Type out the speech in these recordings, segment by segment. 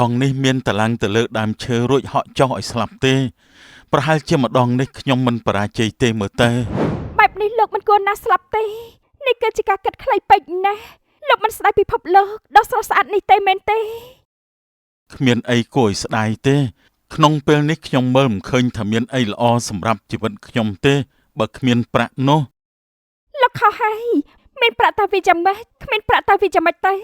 ដងនេះមានតឡើងទៅលើដើមឈើរួចហក់ចុះឲ្យស្លាប់ទេ ប្រហែលជាម្ដងនេះខ្ញុំមិនបរាជ័យទេមើលទៅ បែបនេះលោកមិនគួរណាស់ស្លាប់ទេនេះគឺជាការគិតខ្លីពេកណាស់លោកមិនស្ដាយពិភពលោកដ៏ស្រស់ស្អាតនេះទេមែនទេ គ្មានអីគួរឲ្យស្ដាយទេ ក្នុងពេលនេះខ្ញុំមើលមិនឃើញថាមានអីល្អសម្រាប់ជីវិតខ្ញុំទេ បើគ្មានប្រាក់នោះ លោកខុសហើយមានប្រាក់តាវាយ៉ាងម៉េចគ្មានប្រាក់តាវាយ៉ាងម៉េចទៅ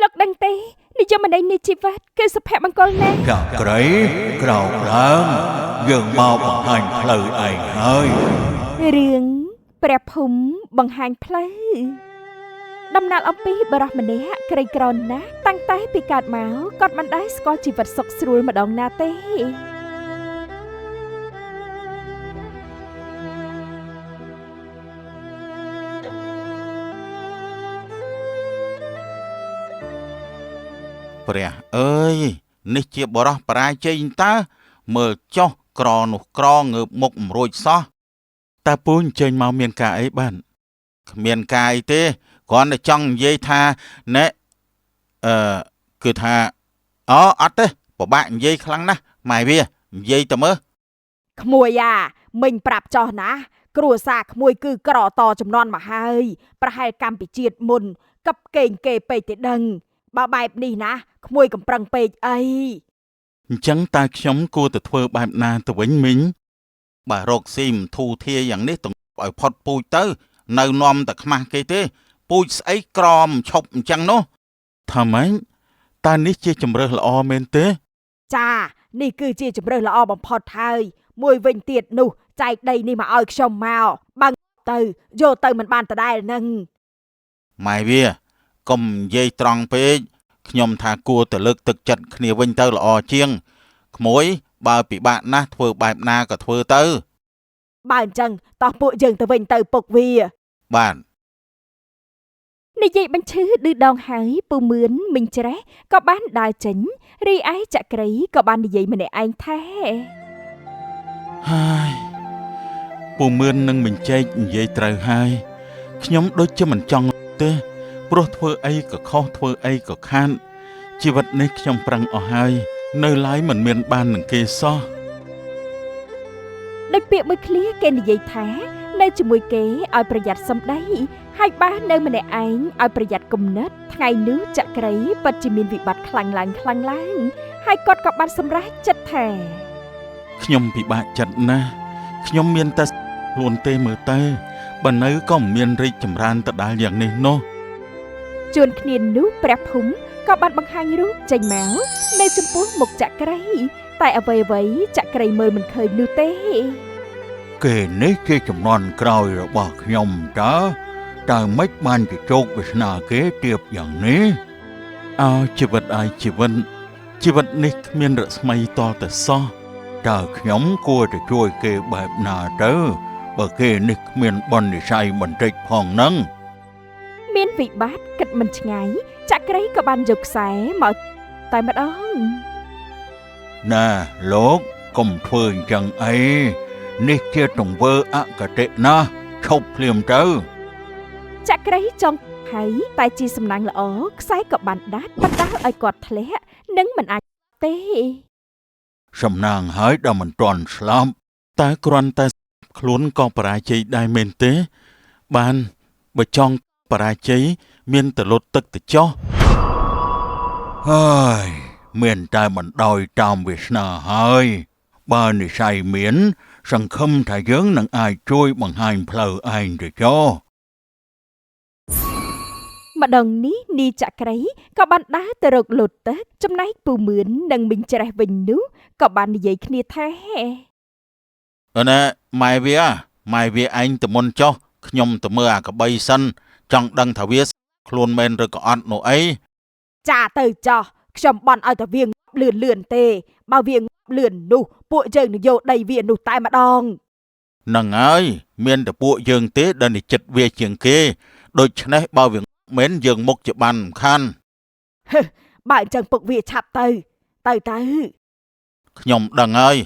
លោកដឹងទេនិយមន័យនៃជីវិតគឺសុភមង្គលណាស់ ចក្រីក្រោកឡើងយើងមកបង្ហាញផ្លូវឯងហើយ រឿងព្រះភូមិបង្ហាញផ្លូវដំណាលអំពីបរិះម្នាក់ក្រីក្រណាស់តាំងតែពីកើតមកគាត់មិនដែលស្គាល់ជីវិតសុខស្រួលម្ដងណាទេ ព្រះអើយនេះជាបរោះបរាជ័យតើមើលចុះក្រនោះក្រងើបមុខមិនរួចសោះតើពូអញ្ជើញមកមានការអីបានគ្មានការអីទេគ្រាន់តែចង់និយាយថាណែអឺគឺថាអូអត់ទេពិបាកនិយាយខ្លាំងណាស់ម៉ែវានិយាយទៅមើល ក្មួយអាមិញប្រាប់ចោះណា គ្រួសារក្មួយគឺក្រតចំនួនមកហើយប្រហែលកម្ពុជាមុនកឹបកេងគេពេកទេដឹងបើបែបនេះណាក្មួយកំប្រឹងពេកអី អញ្ចឹងតើខ្ញុំគួរទៅធ្វើបែបណាទៅវិញមីងបើរកស៊ីមិនធូរធារយ៉ាងនេះទៅឲ្យផុតពូជទៅ នៅនាំតែខ្មាស់គេទេ ពូជស្អីក្រមឈប់អញ្ចឹងនោះថាម៉េចតើនេះជាជំរើសល្អមែនទេ ចានេះគឺជាជំរើសល្អបំផុតហើយមួយវិញទៀតនោះចែកដីនេះមកឲ្យខ្ញុំមកបើទៅយកទៅមិនបានដដែលនឹង ម៉ែវាកុំនិយាយត្រង់ពេកខ្ញុំថាគួរទៅលើកទឹកចិត្តគ្នាវិញទៅល្អជាងក្មួយបើពិបាកណាស់ធ្វើបែបណាក៏ធ្វើទៅ បើអញ្ចឹងតោះពួកយើងទៅវិញទៅពុកវា បាទ និយាយបញ្ឈឺឌឺដងហើយពូមឿនមីងច្រេះក៏បានដើរចេញរីឯចក្រីក៏បាននិយាយម្នាក់ឯងថា ហើយពូមឿននឹងមិនចែកនិយាយត្រូវហើយខ្ញុំដូចជាមិនចង់ទេព្រោះធ្វើអីក៏ខុសធ្វើអីក៏ខានជីវិតនេះខ្ញុំប្រឹងអស់ហើយនៅឡើយមិនមានបាននឹងគេសោះ ដោយពាក្យមួយឃ្លាគេនិយាយថានៅជាមួយគេឲ្យប្រយ័ត្នសម្ដីហើយបើនៅម្នាក់ឯងឲ្យប្រយ័ត្នគំនិតថ្ងៃនោះចក្រីពិតជាមានវិបត្តិខ្លាំងឡើងខ្លាំងឡើងហើយគាត់ក៏បានសម្រេចចិត្តថា ខ្ញុំពិបាកចិត្តណាស់ខ្ញុំមានតែខ្លួនទេមើលទៅបើនៅក៏មិនមានរីកចម្រើនទៅដល់យ៉ាងនេះនោះ ជួនគ្នានោះព្រះភូមិក៏បានបង្ហាញរូបចេញមកនៅចំពោះមុខចក្រីតែអ្វីៗចក្រីមើលមិនឃើញនោះទេ គេនេះជាចំនួនក្រោយរបស់ខ្ញុំតើតើមិនបានជាជោគវាសនាគេទៀបយ៉ាងនេះ អោជីវិតអើយជីវិតជីវិតនេះគ្មានរស្មីតតែសោះ តើខ្ញុំគួរទៅជួយគេបែបណាទៅបើគេនេះគ្មានបុណ្យនិស័យបន្តិចផងនឹង មានវិបត្តិគិតមិនឆ្ងាយចក្រីក៏បានយកខ្សែមកតែម្ដង ណាលោកកុំធ្វើអញ្ចឹងអីនេះជាទង្វើអកតេណាស់ឈប់ភ្លាមទៅ ចក្រីចង់ហើយតែជាសំណាងល្អខ្សែក៏បានដាច់បណ្ដាលឲ្យគាត់ធ្លាក់និងមិនអាចទេ សំណាងហើយដល់មិនទាន់ស្លាប់ តើគ្រាន់តែខ្លួនក៏បរាជ័យដែរមែនទេ បានបើចង់បរាជ័យមានតែលុតទឹកទៅចុះ ហើយមានតែបណ្ដោយតាមវាសនាហើយបើនិស័យមាន សង្ឃឹមថាយើងនឹងអាចជួយបង្ហាញផ្លូវឯងទៅចុះ ម្ដងនេះនីចក្រីក៏បានដើរទៅរកលុតទឹកចំណែកពូមឿននិងមីងច្រេះវិញនោះក៏បាននិយាយគ្នាថា អឺណែម៉ែវាម៉ែវាឯងទៅមុនចុះខ្ញុំទៅមើលអាកបីសិនចង់ដឹងថាវាខ្លួនមែនឬក៏អត់នោះអី ចាទៅចោះខ្ញុំបន់ឲ្យតែវាលឿនលឿនទេបើវាលឿននោះពួកយើងនឹងយកដីវានោះតែម្ដង ហ្នឹងហើយមានតែពួកយើងទេដែលនិចិត្តវាជាងគេដូច្នេះបើវាមែនយើងមុខជាបានមិនខាន បើអញ្ចឹងពុកវាឆាប់ទៅ ទៅទៅ ខ្ញុំដឹងហើយ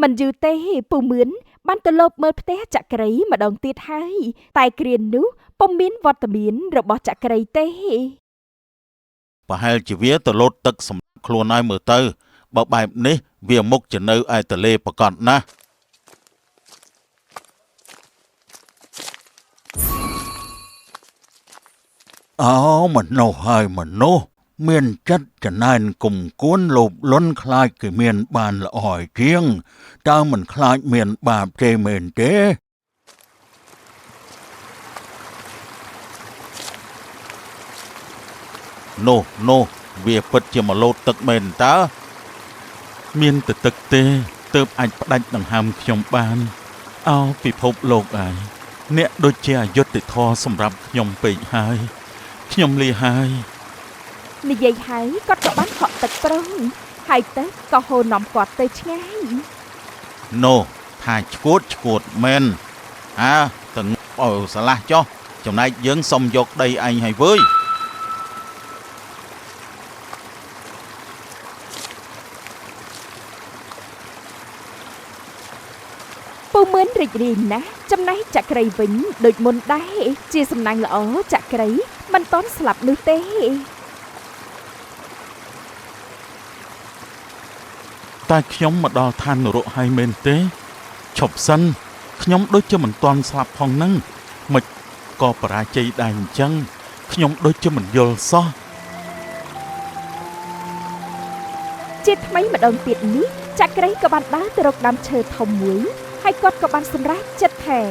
មិនយូរទេពូមឿន បានទៅលបមើលផ្ទះចក្រីម្ដងទៀតហើយតែគ្រានោះពុំមានវត្តមានរបស់ចក្រីទេ ប្រហែលជាវាទៅលោតទឹកសម្លាប់ខ្លួនហើយមើលទៅបើបែបនេះវាមុខជានៅឯទលេប្រកបណាស់ អោមនុស្សហើយមនុស្សមានចិត្តចំណែនគុំគួនលោភលន់ខ្លាចគេមានបានល្អជាងតើមិនខ្លាចមានបាបទេមែនទេ នោះនោះវាពិតជាមកលោតទឹកមែនតើមានតែទឹកទេទើបអាចផ្ដាច់ដង្ហើមខ្ញុំបានអោពិភពលោកអើយអ្នកដូចជាអយុត្តិធម៌សម្រាប់ខ្ញុំពេកហើយខ្ញុំលាហើយ និយាយហើយគាត់ក៏បានហក់ទឹកប្រុងហើយទឹកក៏ហូរនាំគាត់ទៅឆ្ងាយ នោះថាឈួតឈួតមែនអើទៅឲ្យស្រឡះចុះចំណែកយើងសុំយកដីឯងហើយវើយ ពូមឿនរីករាយណាស់ចំណែកចក្រីវិញដូចមុនដែរជាសំណាងល្អចក្រីមិនទាន់ស្លាប់នោះទេ តែខ្ញុំមកដល់ឋាននរកហើយមែនទេឈប់សិនខ្ញុំដូចជាមិនទាន់ស្លាប់ផងហ្នឹងមិនក៏បរាជ័យដែរអញ្ចឹងខ្ញុំដូចជាមិនយល់សោះ ជាថ្មីម្ដងទៀតនេះចក្រីក៏បានដើរទៅរកដើមឈើធំមួយហើយគាត់ក៏បានសម្រេចចិត្តថា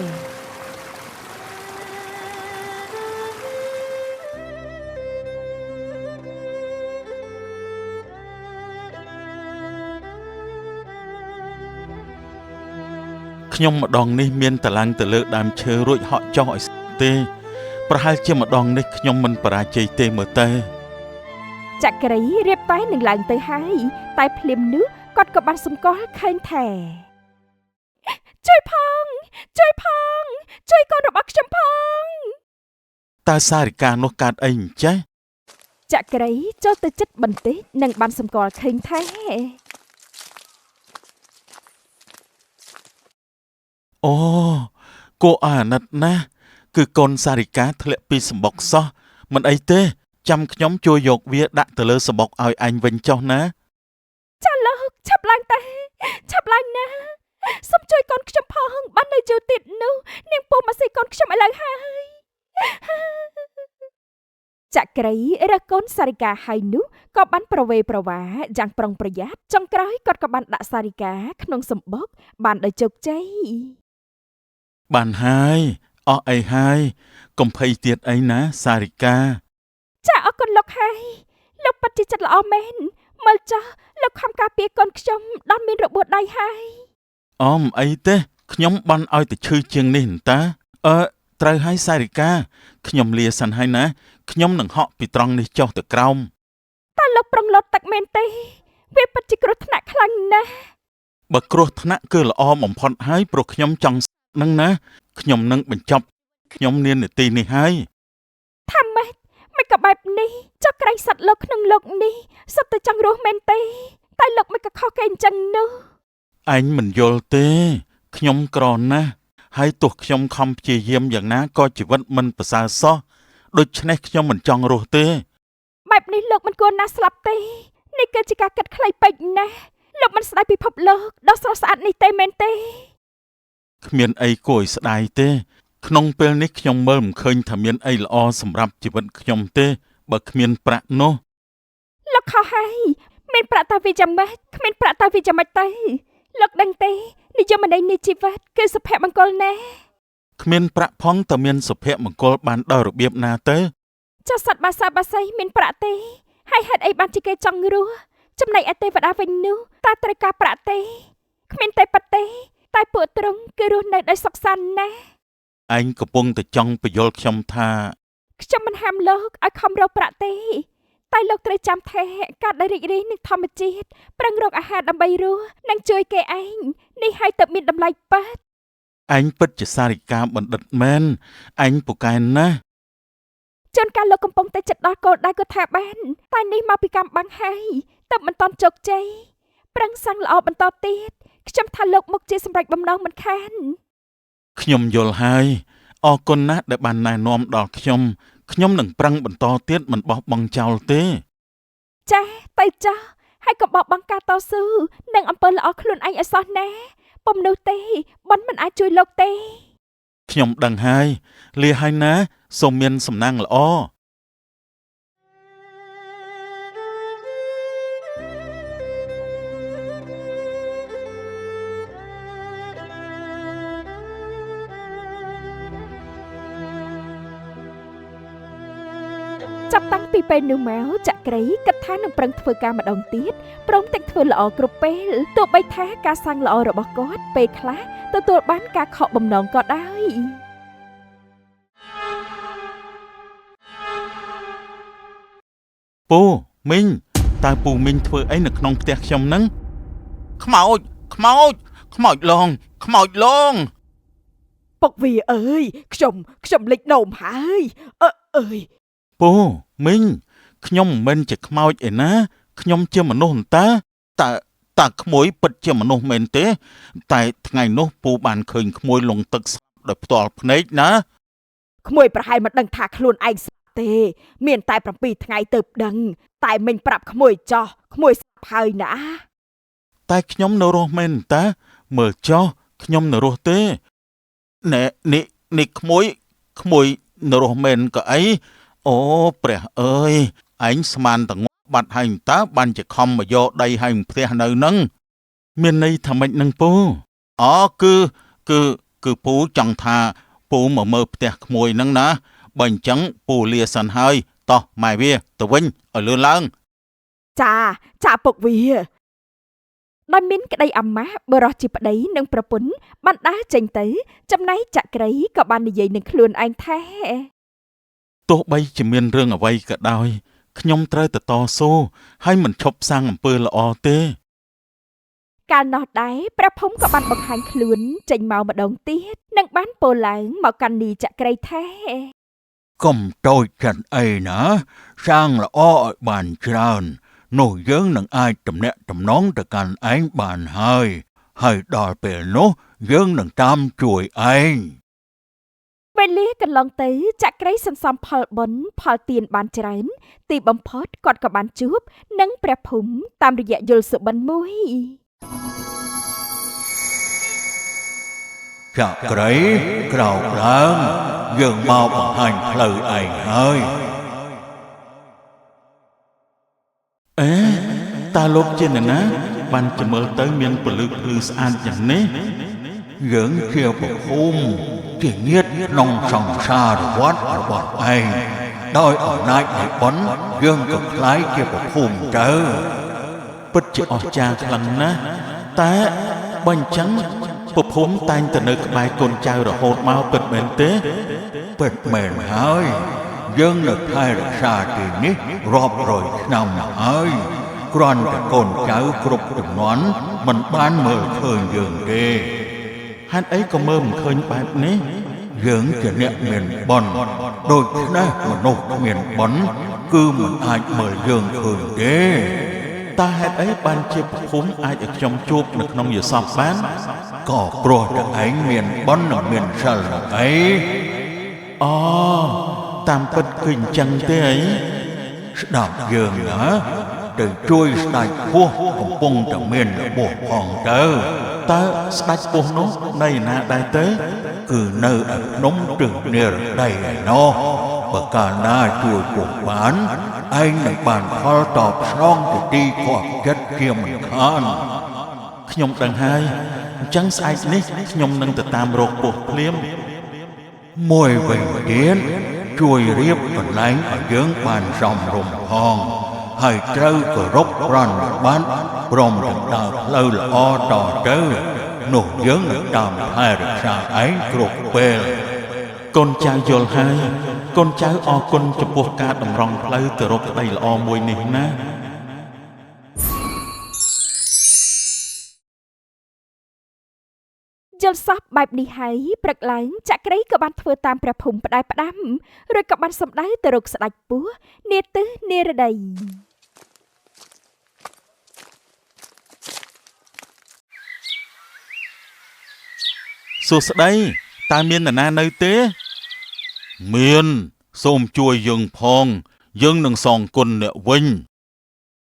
ខ្ញុំម្ដងនេះមានតឡើងទៅលើដើមឈើរួចហក់ចុះឲ្យទេប្រហែលជាម្ដងនេះខ្ញុំមិនបរាជ័យទេមើលទៅ ចក្រីរៀបតែនឹងឡើងទៅហើយតែភ្លាមនោះគាត់ក៏បានសម្គាល់ឃើញថាជួយផងជួយផងជួយកូនរបស់ខ្ញុំផង តើសារិកានោះកើតអីអញ្ចេះ ចក្រីចូលទៅចិត្តបន្តិចនិងបានសម្គាល់ឃើញថា អូគួរឲ្យអាណិតណាស់គឺកូនសារិកាធ្លាក់ពីសម្បុកសោះមិនអីទេចាំខ្ញុំជួយយកវាដាក់ទៅលើសម្បុកឲ្យឯងវិញចុះណា ចាលោកឆាប់ឡើងទៅឆាប់ឡើងណាសូមជួយកូនខ្ញុំផងបាននៅយូរទៀតនោះនាងពូមកស៊ីកូនខ្ញុំឥឡូវហើយចក្រីរើសកូនសារិកាហើយនោះក៏បានប្រវេប្រវាយ៉ាងប្រុងប្រយ័ត្នចុងក្រោយគាត់ក៏បានដាក់សារិកាក្នុងសម្បុកបានដោយជោគជ័យ បានហើយអស់អីហើយកុំភ័យទៀតអីណាសារិកា ចាអរគុណលោកហើយលោកពិតជាចិត្តល្អមែនមើលចុះលោកខំការពារកូនខ្ញុំដល់មានរបួសដៃហើយ អមអីទេខ្ញុំបានឲ្យទៅឈឺជាងនេះតាអឺត្រូវហើយសារិកាខ្ញុំលាសិនហើយណាខ្ញុំនឹងហក់ពីត្រង់នេះចុះទៅក្រោម តើលោកប្រុងលោតទឹកមែនទេវាពិតជាគ្រោះថ្នាក់ខ្លាំងណាស់ បើគ្រោះថ្នាក់គឺល្អបំផុតហើយព្រោះខ្ញុំចង់នឹងណាខ្ញុំនឹងបញ្ចប់ខ្ញុំនានាទីនេះហើយ ថាម៉េចមិនក៏បែបនេះចុះក្រែងសត្វលោកក្នុងលោកនេះសុទ្ធតែចង់រស់មែនទេតែលោកមិនក៏ខុសគេអញ្ចឹងនោះ ឯងមិនយល់ទេខ្ញុំក្រណាស់ហើយទោះខ្ញុំខំព្យាយាមយ៉ាងណាក៏ជីវិតមិនប្រសើរសោះដូច្នេះខ្ញុំមិនចង់រស់ទេ បែបនេះលោកមិនគួរណាស់ស្លាប់ទេនេះគឺជាការគិតខ្លីពេកណាស់លោកមិនស្ដាយពិភពលោកដ៏ស្រស់ស្អាតនេះទេមែនទេ គ្មានអីគួរឲ្យស្ដាយទេក្នុងពេលនេះខ្ញុំមើលមិនឃើញថាមានអីល្អសម្រាប់ជីវិតខ្ញុំទេបើគ្មានប្រាក់នោះ លោកខុសហើយមានប្រាក់តាវាយ៉ាងម៉េចគ្មានប្រាក់តាវាយ៉ាងម៉េចទៅលោកដឹងទេនិយមន័យនៃជីវិតគឺសុភមង្គលណាស់ គ្មានប្រាក់ផងតែមានសុភមង្គលបានដល់របៀបណាទៅ ចុះសត្វបាសាបាសីមានប្រាក់ទេហើយហេតុអីបានជាគេចង់រស់ចំណែកឯទេវតាវិញនោះតើត្រូវការប្រាក់ទេគ្មានតែប៉ទេតែពួកទ្រង់គឺរស់នៅដោយសុខសាន្តណាស់ ឯងកំពុងតែចង់ពយល់ខ្ញុំថា ខ្ញុំមិនហាមលោកឲ្យខំរកប្រាក់ទេតែលោកត្រូវចាំថាការដែលរីករាយនឹងធម្មជាតិប្រឹងរកអាហារដើម្បីរស់និងជួយគេឯងនេះហើយទើបមានតម្លៃពិត ឯងពិតជាសារិកាបណ្ឌិតមែនឯងពូកែណាស់ ជួនកាលលោកកំពុងតែចិត្តដល់គោលដៅក៏ថាបានតែនេះមកពីកម្មបាំងហើយទើបមិនទាន់ជោគជ័យប្រឹងសាំងល្អបន្តទៀត ខ្ញុំថាលោកមុខជាសម្រេចបំណងមិនខាន ខ្ញុំយល់ហើយអរគុណណាស់ដែលបានណែនាំដល់ខ្ញុំខ្ញុំនឹងប្រឹងបន្តទៀតមិនបោះបង់ចោលទេ ចាស់ទៅចាស់ហើយកុំបោះបង់ការតស៊ូនិងអំពើល្អខ្លួនឯងឲ្យសោះណាពុំនោះទេបុណ្យមិនអាចជួយលោកទេ ខ្ញុំដឹងហើយលាហើយណាសូមមានសំណាងល្អ ចាប់តាំងពីពេលនោះមកចក្រីគិតថានឹងប្រឹងធ្វើការម្ដងទៀតព្រមទាំងធ្វើល្អគ្រប់ពេលទោះបីថាការសាងល្អរបស់គាត់ពេលខ្លះទទួលបានការខកបំណងក៏ដោយ ពូមីងតើពូមីងធ្វើអីនៅក្នុងផ្ទះខ្ញុំហ្នឹងខ្មោចខ្មោចខ្មោចលងខ្មោចលង ពុកវាអើយខ្ញុំខ្ញុំលិចនោមហើយអើអើយ ពូមីងខ្ញុំមិនមែនជាខ្មោចឯណាខ្ញុំជាមនុស្សតើតើតើក្មួយពិតជាមនុស្សមែនទេ តែថ្ងៃនោះពូបានឃើញក្មួយលងទឹកស្លាប់ដោយផ្ទាល់ភ្នែកណា ក្មួយប្រហែលមិនដឹងថាខ្លួនឯងស្លាប់ទេ មានតែ7ថ្ងៃទៅដឹង តែមិញប្រាប់ក្មួយចោះក្មួយស្លាប់ហើយណា តែខ្ញុំនៅរស់មែនតើមើលចោះខ្ញុំនៅរស់ទេណែនេះនេះក្មួយក្មួយនៅរស់មែនក៏អីអូព្រះអើយឯងស្មានតងបាត់ហើយតើបានជាខំមកយកដីហើយផ្ទះនៅនឹងមានន័យថាម៉េចនឹងពូអូគឺគឺគឺពូចង់ថាពូមកមើលផ្ទះក្មួយនឹងណាបើអញ្ចឹងពូលាសិនហើយតោះម៉ែវាទៅវិញឲ្យលឿនឡើង ចាចាពុកវា ដោយមានក្តីអាម៉ាស់បុរសជាប្តីនិងប្រពន្ធបានដើរចេញទៅ ចំណែកចក្រីក៏បាននិយាយនឹងខ្លួនឯងថា ទោះបីជាមានរឿងអ្វីក៏ដោយខ្ញុំត្រូវតែតស៊ូហើយមិនឈប់សាងអំពើល្អទេ កាលនោះដែរព្រះភូមិក៏បានបង្ហាញខ្លួនចេញមកម្ដងទៀតនិងបានពោលឡើងមកកាន់នីចក្រីថា កុំតូចចិត្តអីណាសាងល្អឲ្យបានច្រើននោះយើងនឹងអាចទំនាក់ទំនងទៅកាន់ឯងបានហើយហើយដល់ពេលនោះយើងនឹងតាមជួយឯង វេលាកន្លងទៅចក្រីសន្សំផលបុណ្យផលទានបានច្រើន ទីបំផុតគាត់ក៏បានជួបនិងព្រះភូមិតាមរយៈយល់សុបិនមួយ ចក្រីក្រោកឡើងយើងមកបង្ហាញផ្លូវឯងហើយ អេតើលោកជាអ្នកណាបានជាមើលទៅមានពលឺភ្លឺស្អាតយ៉ាងនេះ យើងជាប្រភូមិជាញាតិក្នុងសង្សារវដ្តរបស់ឯងដោយអំណាចនៃបុណ្យយើងក៏ក្លាយជាប្រភូមិទៅ ពិតជាអស្ចារ្យខ្លាំងណាស់តែបើអញ្ចឹងប្រភូមិតែងតែនៅក្បែរកូនចៅរហូតមកពិតមែនទេ ពិតមែនហើយយើងនៅថែរក្សាទីនេះរាប់រយឆ្នាំមកហើយគ្រាន់តែកូនចៅគ្រប់ជំនាន់មិនបានមើលឃើញយើងទេ ហេតុអីក៏មើលមិនឃើញបែបនេះ យើងជាអ្នកមានបុណ្យដូច្នេះមនុស្សគ្មានបុណ្យគឺមិនអាចមើលយើងឃើញទេ តើហេតុអីបានជាប្រភូមិអាចឲ្យខ្ញុំជួបនៅក្នុងយសពបាន ក៏ព្រោះតែឯងមានបុណ្យនិងមានសិលនោះអី អូតាមពិតគឺអញ្ចឹងទេអី ស្ដាប់យើងណាទៅជួយស្ដេចពស់កំពុងតែមានរបួសផងទៅ តើស្ដេចពស់នោះនៅឯណាដែរទេ គឺនៅឯភ្នំទិសនិរដីឯណោះបើកាលណាជួយពស់បានឯងនឹងបានផលតបស្នងទៅទីគាប់ចិត្តជាមិនខាន ខ្ញុំដឹងហើយអញ្ចឹងស្អែកនេះខ្ញុំនឹងទៅតាមរកពស់ភ្លាម មួយវិញទៀតជួយរៀបកន្លែងឲ្យយើងបានសមរម្យផងហើយត្រូវគោរពប្រណិប័តព្រមទាំងដើរផ្លូវល្អតទៅនោះយើងនឹងតាមថែរក្សាឯងគ្រប់ពេល កូនចៅយល់ហើយកូនចៅអរគុណចំពោះការតម្រង់ផ្លូវទៅរកក្តីល្អមួយនេះណា យល់សពបែបនេះហើយព្រឹកឡើងចក្រីក៏បានធ្វើតាមព្រះភូមិផ្ដែផ្ដាំរួចក៏បានសម្ដៅទៅរកស្ដេចពស់នាទិសនិរដី សួស្តីតើមាននរណានៅទេមានសូមជួយយើងផងយើងនឹងសងគុណអ្នកវិញ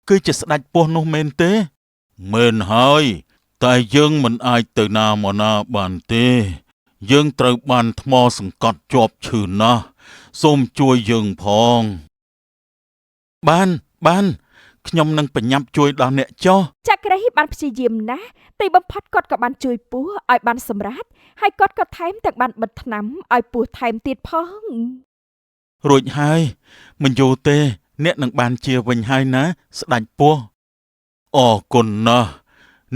គឺជាស្ដេចពស់នោះមែនទេមែនហើយតែយើងមិនអាចទៅណាមកណាបានទេយើងត្រូវបានថ្មសង្កត់ជាប់ឈឺណាស់សូមជួយយើងផងបានខ្ញុំនឹងបញ្ញាប់ជួយដល់អ្នកចុះចក្រីបានព្យាយាមណាស់ទីបំផុតគាត់ក៏បានជួយពស់ឲ្យបានសម្រេចហើយគាត់ក៏ថែមទាំងបានបិទថ្នាំឲ្យពស់ថែមទៀតផងរួចហើយមិនយូរទេអ្នកនឹងបានជាវិញហើយណាស្ដេចពស់អរគុណណាស់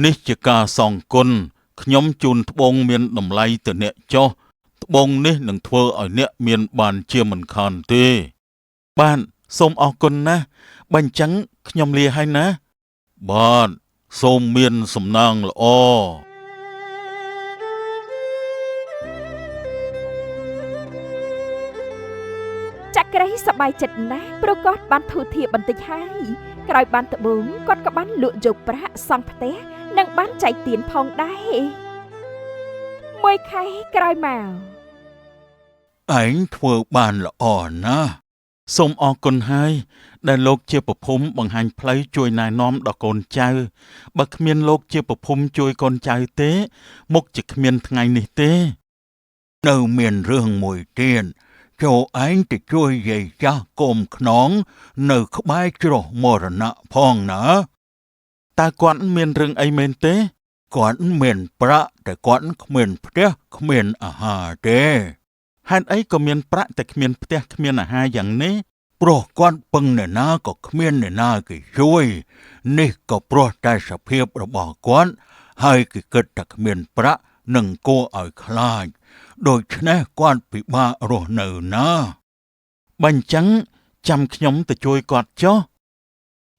នេះជាការសងគុណខ្ញុំជូនត្បូងមានតម្លៃទៅអ្នកចុះត្បូងនេះនឹងធ្វើឲ្យអ្នកមានបានជាមិនខានទេបានសូមអរគុណណាស់បើអញ្ចឹងខ្ញុំលាហើយណាបាទសូមមានសំណាងល្អចក្រីសប្បាយចិត្តណាស់ព្រោះគាត់បានធូរធារបន្តិចហើយក្រោយបានត្បូងគាត់ក៏បានលក់យកប្រាក់សង់ផ្ទះនិងបានចែកទានផងដែរមួយខែក្រោយមកឯងធ្វើបានល្អណាស់សូមអរគុណហើយដែលលោកជាប្រភពបង្ហាញផ្លូវជួយណែនាំដល់កូនចៅបើគ្មានលោកជាប្រភពជួយកូនចៅទេមុខជាគ្មានថ្ងៃនេះទេនៅមានរឿងមួយទៀតចូលឯងទៅជួយយាយចាស់កុំខ្នងនៅក្បែរជ្រោះមរណៈផងណាតើគាត់មានរឿងអីមែនទេគាត់មានប្រាក់តែគាត់គ្មានផ្ទះគ្មានអាហារទេហេតុអីក៏មានប្រាក់តែគ្មានផ្ទះគ្មានអាហារយ៉ាងនេះព្រោះគាត់ពឹងអ្នកណាក៏គ្មានអ្នកណាគេជួយនេះក៏ព្រោះតែសភាពរបស់គាត់ហើយគេគិតតែគ្មានប្រាក់នឹងគួរឲ្យខ្លាចដូច្នេះគាត់ពិបាករស់នៅណាបើអញ្ចឹងចាំខ្ញុំទៅជួយគាត់ចុះ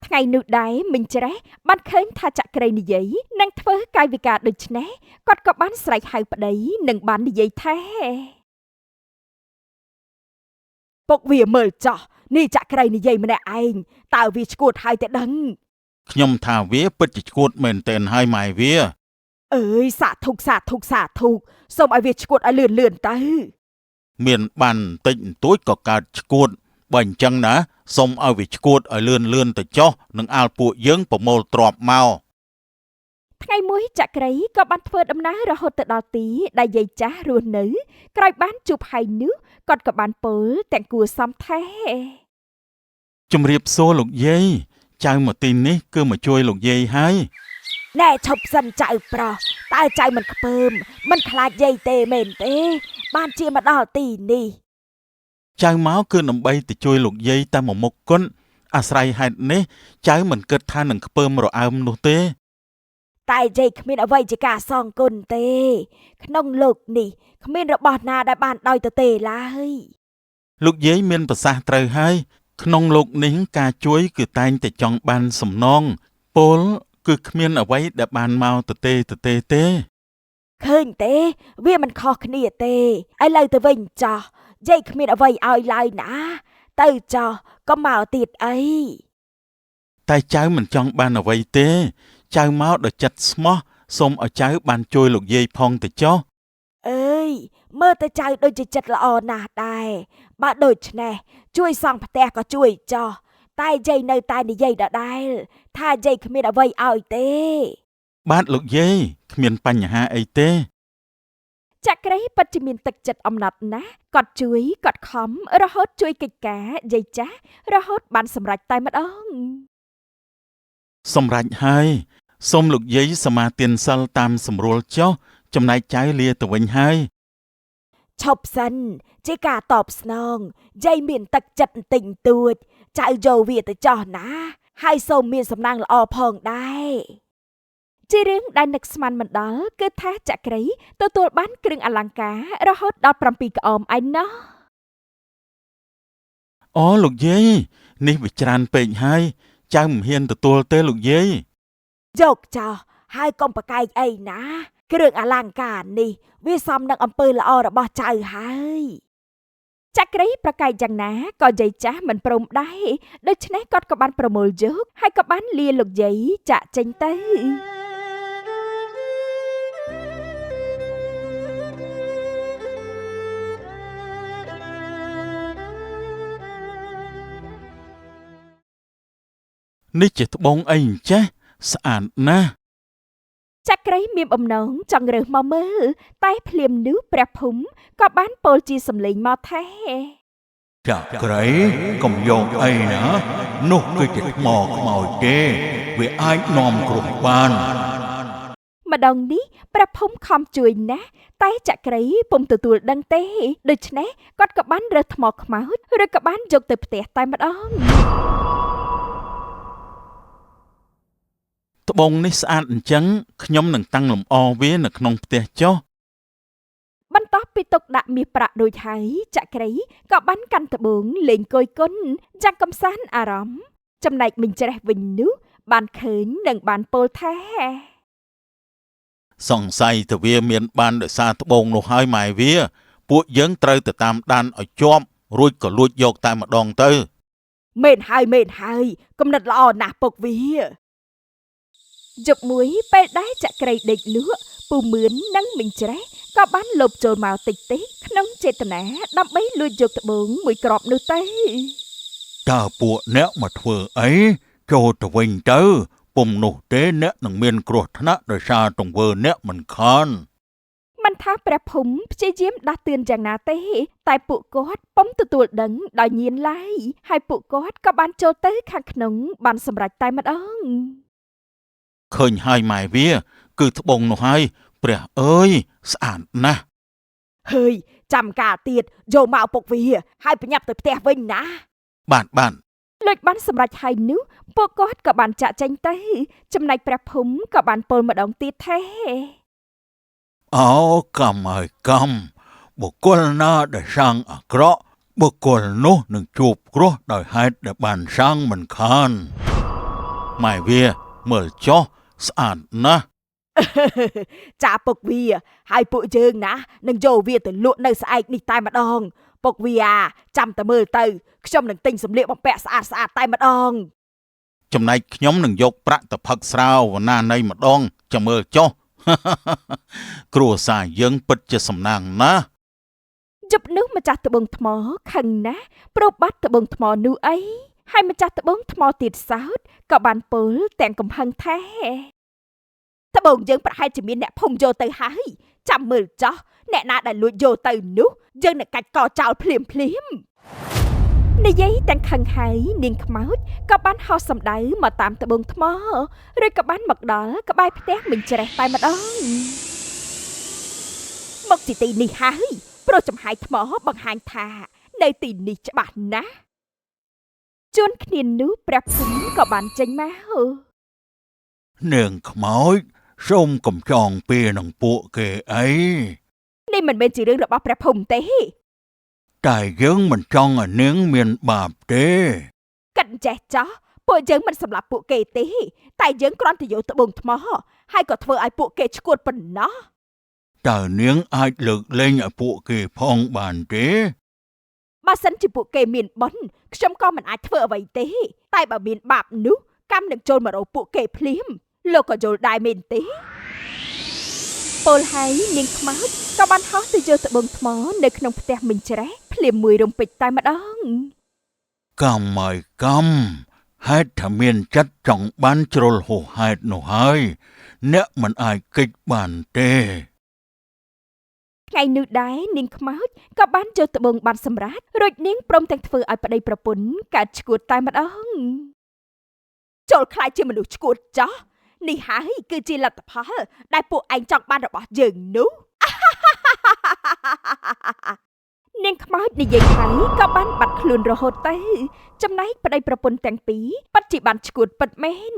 ថ្ងៃនោះដែរមីងច្រេះបានឃើញថាចក្រីនិយាយនិងធ្វើកាយវិការដូចនេះគាត់ក៏បានស្រែកហៅប្តីនិងបាននិយាយថាពុកវាមើលចោះនេះចក្រីនិយាយម្នាក់ឯងតើវាឈួតហើយតែដឹងខ្ញុំថាវាពិតជាឈួតមែនទែនហើយម៉ែវាអើយសាធុកសាធុកសាធុកសូមឲ្យវាឈួតឲ្យលឿនលឿនទៅមានបានតិចបន្តួចក៏កើតឈួតបើអញ្ចឹងណាសូមឲ្យវាឈួតឲ្យលឿនលឿនទៅចុះនឹងអាលពួកយើងប្រមូលទ្រព្យមកថ្ងៃមួយចក្រីក៏បានធ្វើដំណើររហូតទៅដល់ទីដែលយាយចាស់រស់នៅក្រោយបានជួបហើយនោះគាត់ក៏បានពោលទាំងគួរសមថេជំរាបសួរលោកយាយចៅមកទីនេះគឺមកជួយលោកយាយហើយណែឈប់សិនចៅប្រុសតើចៅមិនខ្ពើមមិនខ្លាចយាយទេមែនទេបានជាមកដល់ទីនេះចៅមកគឺដើម្បីទៅជួយលោកយាយតែមួយមុខគត់អាស្រ័យហេតុនេះចៅមិនគិតថានឹងខ្ពើមរអើមនោះទេតែយាយគ្មានអ្វីជាការសងគុណទេក្នុងលោកនេះគ្មានរបស់ណាដែលបានដោយទៅទេឡើយលោកយាយមានប្រសាសន៍ត្រូវហើយក្នុងលោកនេះការជួយគឺតែងតែចង់បានសំណងពលគឺគ្មានអ្វីដែលបានមកទៅទេទៅទេឃើញទេវាមិនខុសគ្នាទេឥឡូវទៅវិញចោះយាយគ្មានអ្វីឲ្យឡើយណាទៅចោះក៏មកទៀតអីតែចៅមិនចង់បានអ្វីទេចៅមកដោយចិត្តស្មោះសូមឲ្យចៅបានជួយលោកយាយផងទៅចុះអើយមើលទៅចៅដូចជាចិត្តល្អណាស់ដែរបើដូច្នេះជួយសង់ផ្ទះក៏ជួយចុះតែយាយនៅតែនិយាយដដែលថាយាយគ្មានអ្វីឲ្យទេបាទលោកយាយគ្មានបញ្ហាអីទេចក្រីពិតជាមានទឹកចិត្តអំណត់ណាស់គាត់ជួយគាត់ខំរហូតជួយកិច្ចការយាយចាស់រហូតបានសម្រេចតែម្ដងសម្រេចហើយសូមលោកយាយសមាទានសិលតាមសម្រួលចុះចំណែកចៅលាទៅវិញហើយឈប់សិនជាការតបស្នងយាយមានទឹកចិត្តបន្តិចបន្តួចចៅយកវាទៅចោះណាហើយសូមមានសំណាងល្អផងដែរជារឿងដែលនឹកស្មានមិនដល់គឺថាចក្រីទទួលបានគ្រឿងអលង្ការរហូតដល់7ក្អមឯណោះអូលោកយាយនេះវាច្រើនពេកហើយចៅមិនហ៊ានទទួលទេលោកយាយយកចោះហើយកុំប្រកែកអីណាគ្រឿងអលង្ការនេះវាសមនឹងអំពើល្អរបស់ចៅហើយចក្រីប្រកែកយ៉ាងណាក៏យាយចាស់មិនព្រមដែរដូច្នេះគាត់ក៏បានប្រមូលយកហើយក៏បានលាលោកយាយចាក់ចេញទៅ នេះជាត្បូងអីអញ្ចេះស្អាតណាស់ ចក្រីមានបំណងចង់រើសមកមើលតែភ្លាមនោះព្រះភូមិក៏បានពោលជាសម្លេងមកថា ចក្រីកុំយកអីណានោះគឺជាថ្មខ្មោចទេវាអាចនាំគ្រោះបាន ម្ដងនេះព្រះភូមិខំជួយណាស់តែចក្រីពុំទទួលដឹងទេដូច្នេះគាត់ក៏បានរើសថ្មខ្មោចឬក៏បានយកទៅផ្ទះតែម្ដង ត្បូងនេះស្អាតអញ្ចឹងខ្ញុំនឹងតាំងលម្អវានៅក្នុងផ្ទះចុះ បន្ទាប់ពីទុកដាក់មាសប្រាក់រួចហើយចក្រីក៏បានកាន់ត្បូងលេងគយគន់យ៉ាងកំសាន្តអារម្មណ៍ចំណែកមីងច្រេះវិញនោះបានឃើញនិងបានពោលថា សង្ស័យទៅវាមានបានដោយសារត្បូងនោះហើយម៉ែវា ពួកយើងត្រូវទៅតាមដានឲ្យជាប់រួចក៏លួចយកតែម្ដងទៅ មែនហើយមែនហើយគំនិតល្អណាស់ពុកវា យប់មួយពេលដែលចក្រីដេកលក់ពូមឿននិងមីងច្រេះក៏បានលបចូលមកតិចតិចក្នុងចេតនាដើម្បីលួចយកត្បូងមួយគ្រាប់នោះទៅ តើពួកអ្នកមកធ្វើអីចូលទៅវិញទៅពុំនោះទេអ្នកនឹងមានគ្រោះថ្នាក់ដោយសារទង្វើអ្នកមិនខាន មិនថាព្រះភូមិព្យាយាមដាស់តឿនយ៉ាងណាទេ តែពួកគាត់ពុំទទួលដឹងដោយញៀនឡើយហើយពួកគាត់ក៏បានចូលទៅខាងក្នុងបានសម្រេចតែម្ដង ឃើញហើយម៉ែវា គឺត្បូងនោះហើយព្រះអើយស្អាតណាស់ ហើយចាំកាលទៀតយកមកពុកវាហើយប្រញាប់ទៅផ្ទះវិញណា បាទបាទ លួចបានសម្រេចហើយនោះពួកគាត់ក៏បានចាក់ចេញទៅចំណែកព្រះភូមិក៏បានពោលម្ដងទៀតថា អោកម្មហើយកម្មបុគ្គលណាដែលសាងអាក្រក់បុគ្គលនោះនឹងជួបគ្រោះដោយហេតុដែលបានសាងមិនខាន ម៉ែវាមើលចុះស្អាតណាស់ ចាពុកវាហើយពួកយើងណានឹងយកវាទៅលក់នៅស្អែកនេះតែម្ដងពុកវាចាំតែមើលទៅខ្ញុំនឹងទិញសម្លៀកបំពាក់ស្អាតស្អាតតែម្ដង ចំណែកខ្ញុំនឹងយកប្រាក់ទៅផឹកស្រាវណ្ណានៃម្ដងចាំមើលចុះ គ្រួសារយើងពិតជាសំណាងណាស់ យប់នោះម្ចាស់ត្បូងថ្មខឹងណាស់ព្រោះបាត់ត្បូងថ្មនោះអីហើយម្ចាស់ត្បូងថ្មទៀតសោតក៏បានពោលទាំងកំហឹងថា ត្បូងយើងប្រហែលជាមានអ្នកភូមិយកទៅហើយចាំមើលចោះអ្នកណាដែលលួចយកទៅនោះយើងនឹងកាច់កចោលភ្លាមភ្លាម និយាយទាំងខឹងហើយនាងខ្មោចក៏បានហោះសម្ដៅមកតាមត្បូងថ្មឬក៏បានមកដល់ក្បែរផ្ទះមីងច្រេះតែម្ដង មកទីទីនេះហើយព្រោះចំហាយថ្មបង្ហាញថានៅទីនេះច្បាស់ណាស់ ជួនគ្នានោះព្រះភូមិក៏បានចេញមក នាងខ្មោចសូមកំចងពីនឹងពួកគេអី នេះមិនមែនជារឿងរបស់ព្រះភូមិទេ តែយើងមិនចង់ឲ្យនាងមានបាបទេ កិនចេះចោះពួកយើងមិនសម្លាប់ពួកគេទេតែយើងគ្រាន់តែយកត្បូងថ្មហើយក៏ធ្វើឲ្យពួកគេឈួតប៉ុណ្ណោះ តើនាងអាចលើកលែងឲ្យពួកគេផងបានទេ បើសិនជាពួកគេមានបុណ្យខ្ញុំក៏មិនអាចធ្វើអ្វីទេតែបើមានបាបនោះកម្មនឹងចូលមករកពួកគេភ្លាមលោកក៏យល់ដែរមែនទេ ពោលហើយនាងខ្មោចក៏បានហោះទៅយកត្បូងថ្មនៅក្នុងផ្ទះមីងច្រេះភ្លាមមួយរំពេចតែម្ដង កម្មហើយកម្មហេតុថាមានចិត្តចង់បានជ្រុលហួសហេតុនោះហើយអ្នកមិនអាចគេចបានទេ ថ្ងៃនោះដែរនាងខ្មោចក៏បានយកត្បូងបានសម្រេចរួចនាងព្រមទាំងធ្វើឲ្យប្តីប្រពន្ធកើតឈួតតែម្ដង ចូលខ្លាយជាមនុស្សឈួតចោះនេះហើយគឺជាលទ្ធផលដែលពួកឯងចង់បានរបស់យើងនោះ នាងខ្មោចនិយាយហើយក៏បានបាត់ខ្លួនរហូតទៅចំណែកប្តីប្រពន្ធទាំងពីរពិតជាបានឈួតពិតមែន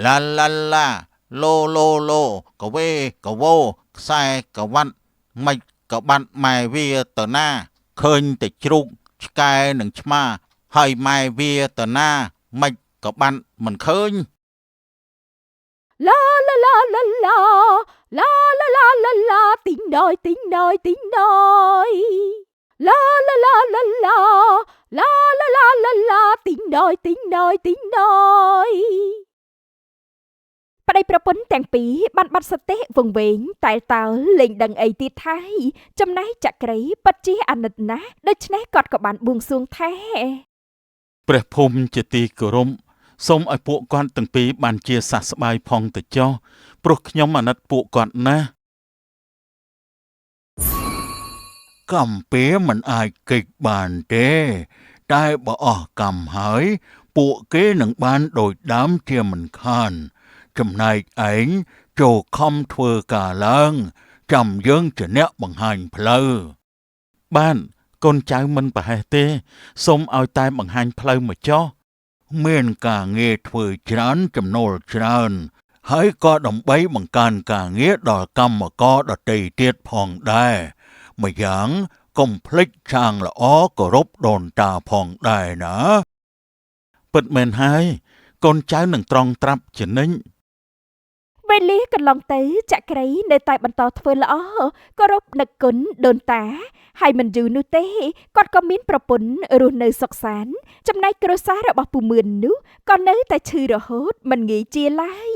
ឡាឡាឡាឡូឡូឡូកវេកវោខ្សែកវ៉ាត់មិនក៏បាត់ម៉ែវាទៅណាឃើញតែជ្រូកឆ្កែនិងឆ្មាហើយម៉ែវាទៅណាមិនក៏បាត់មិនឃើញ ឡាឡាឡាឡាឡាឡាឡាឡាឡាទីងណយទីងណយទីងណយឡាឡាឡាឡាឡាឡាឡាឡាឡាទីងណយទីងណយទីងណយ ប្តីប្រពន្ធទាំងពីរបានបាត់សតិវង្វេងតែតើលែងដឹងអីទៀតថៃចំណែកចក្រីពិតជាអាណិតណាស់ដូច្នេះគាត់ក៏បានបួងសួងថា ព្រះភូមិជាទីគោរព សូមឲ្យពួកគាត់ទាំងពីរបានជាសះស្បើយផងទៅចុះព្រោះខ្ញុំអាណិតពួកគាត់ណាស់ កម្មពៀមិនអាចគេចបានទេ តែបើអស់កម្មហើយ ពួកគេនឹងបានដូចដើមជាមិនខាន ចំណែកឯងចូលខំធ្វើការឡើង ចាំយើងជាអ្នកបង្ហាញផ្លូវ បានកូនចៅមិនប្រហែសទេសូមឲ្យតែបង្ហាញផ្លូវមកចុះ មានការងារធ្វើច្រើនចំណូលច្រើន ហើយក៏ដើម្បីបង្កើនការងារដល់កម្មករដទៃទៀតផងដែរម្យ៉ាងកុំភ្លេចឆាងល្អគោរពដូនតាផងដែរណា ពិតមែនហើយកូនចៅនឹងត្រង់ត្រាប់ជានិច្ច វេលាកន្លងទៅចក្រីនៅតែបន្តធ្វើល្អគោរពនឹកគុណដូនតា ហើយមិនយូរនោះទេគាត់ក៏មានប្រពន្ធរស់នៅសុខសាន្តចំណែកគ្រួសាររបស់ពូមឿននោះក៏នៅតែឈឺរហូតមិនងាយជាឡើយ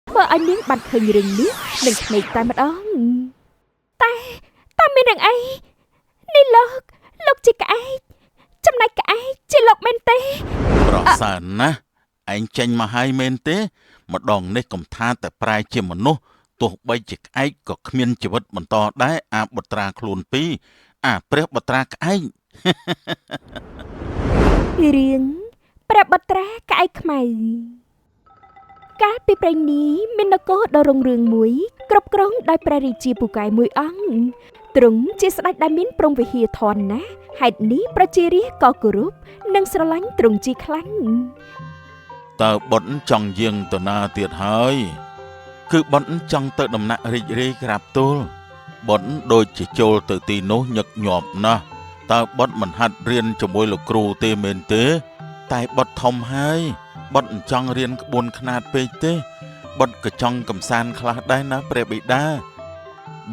ធ្វើឲ្យនាងបានឃើញរឿងនេះនឹងភ្នែកតែម្ដងតែតើមានរឿងអីនេះលោកជាក្អែកចំណែកក្អែកជាលោកមែនទេ ប្រសើរណាស់ឯងចេញមកហើយមែនទេ ម្ដងនេះកុំថាតែប្រែជាមនុស្សទោះបីជាក្អែកក៏គ្មានជីវិតបន្តដែរអាបុត្រាខ្លួនពីរអាព្រះបុត្រាក្អែក រឿងព្រះបុត្រាក្អែកខ្មៅកាលពីព្រេងនេះមាននគរដ៏រុងរឿងមួយ គ្រប់គ្រងដោយព្រះរាជាពូកែមួយអង្គទ្រង់ជាស្ដេចដែលមានព្រហ្មវិហារធម៌ណាស់ហេតុនេះប្រជារាស្ត្រក៏គោរពនិងស្រឡាញ់ទ្រង់ជាខ្លាំង តើបុត្រចង់យាងទៅណាទៀតហើយ គឺបុត្រចង់ទៅដំណាក់រីករាយក្រាបទូលបុត្រដូចជាចូលទៅទីនោះញឹកញាប់ណាស់តើបុត្រមិនហាត់រៀនជាមួយលោកគ្រូទេមែនទេ តែបុត្រធំហើយបុត្រមិនចង់រៀនក្បួនខ្នាតពេកទេបុត្រក៏ចង់កំសាន្តខ្លះដែរណាព្រះបិតា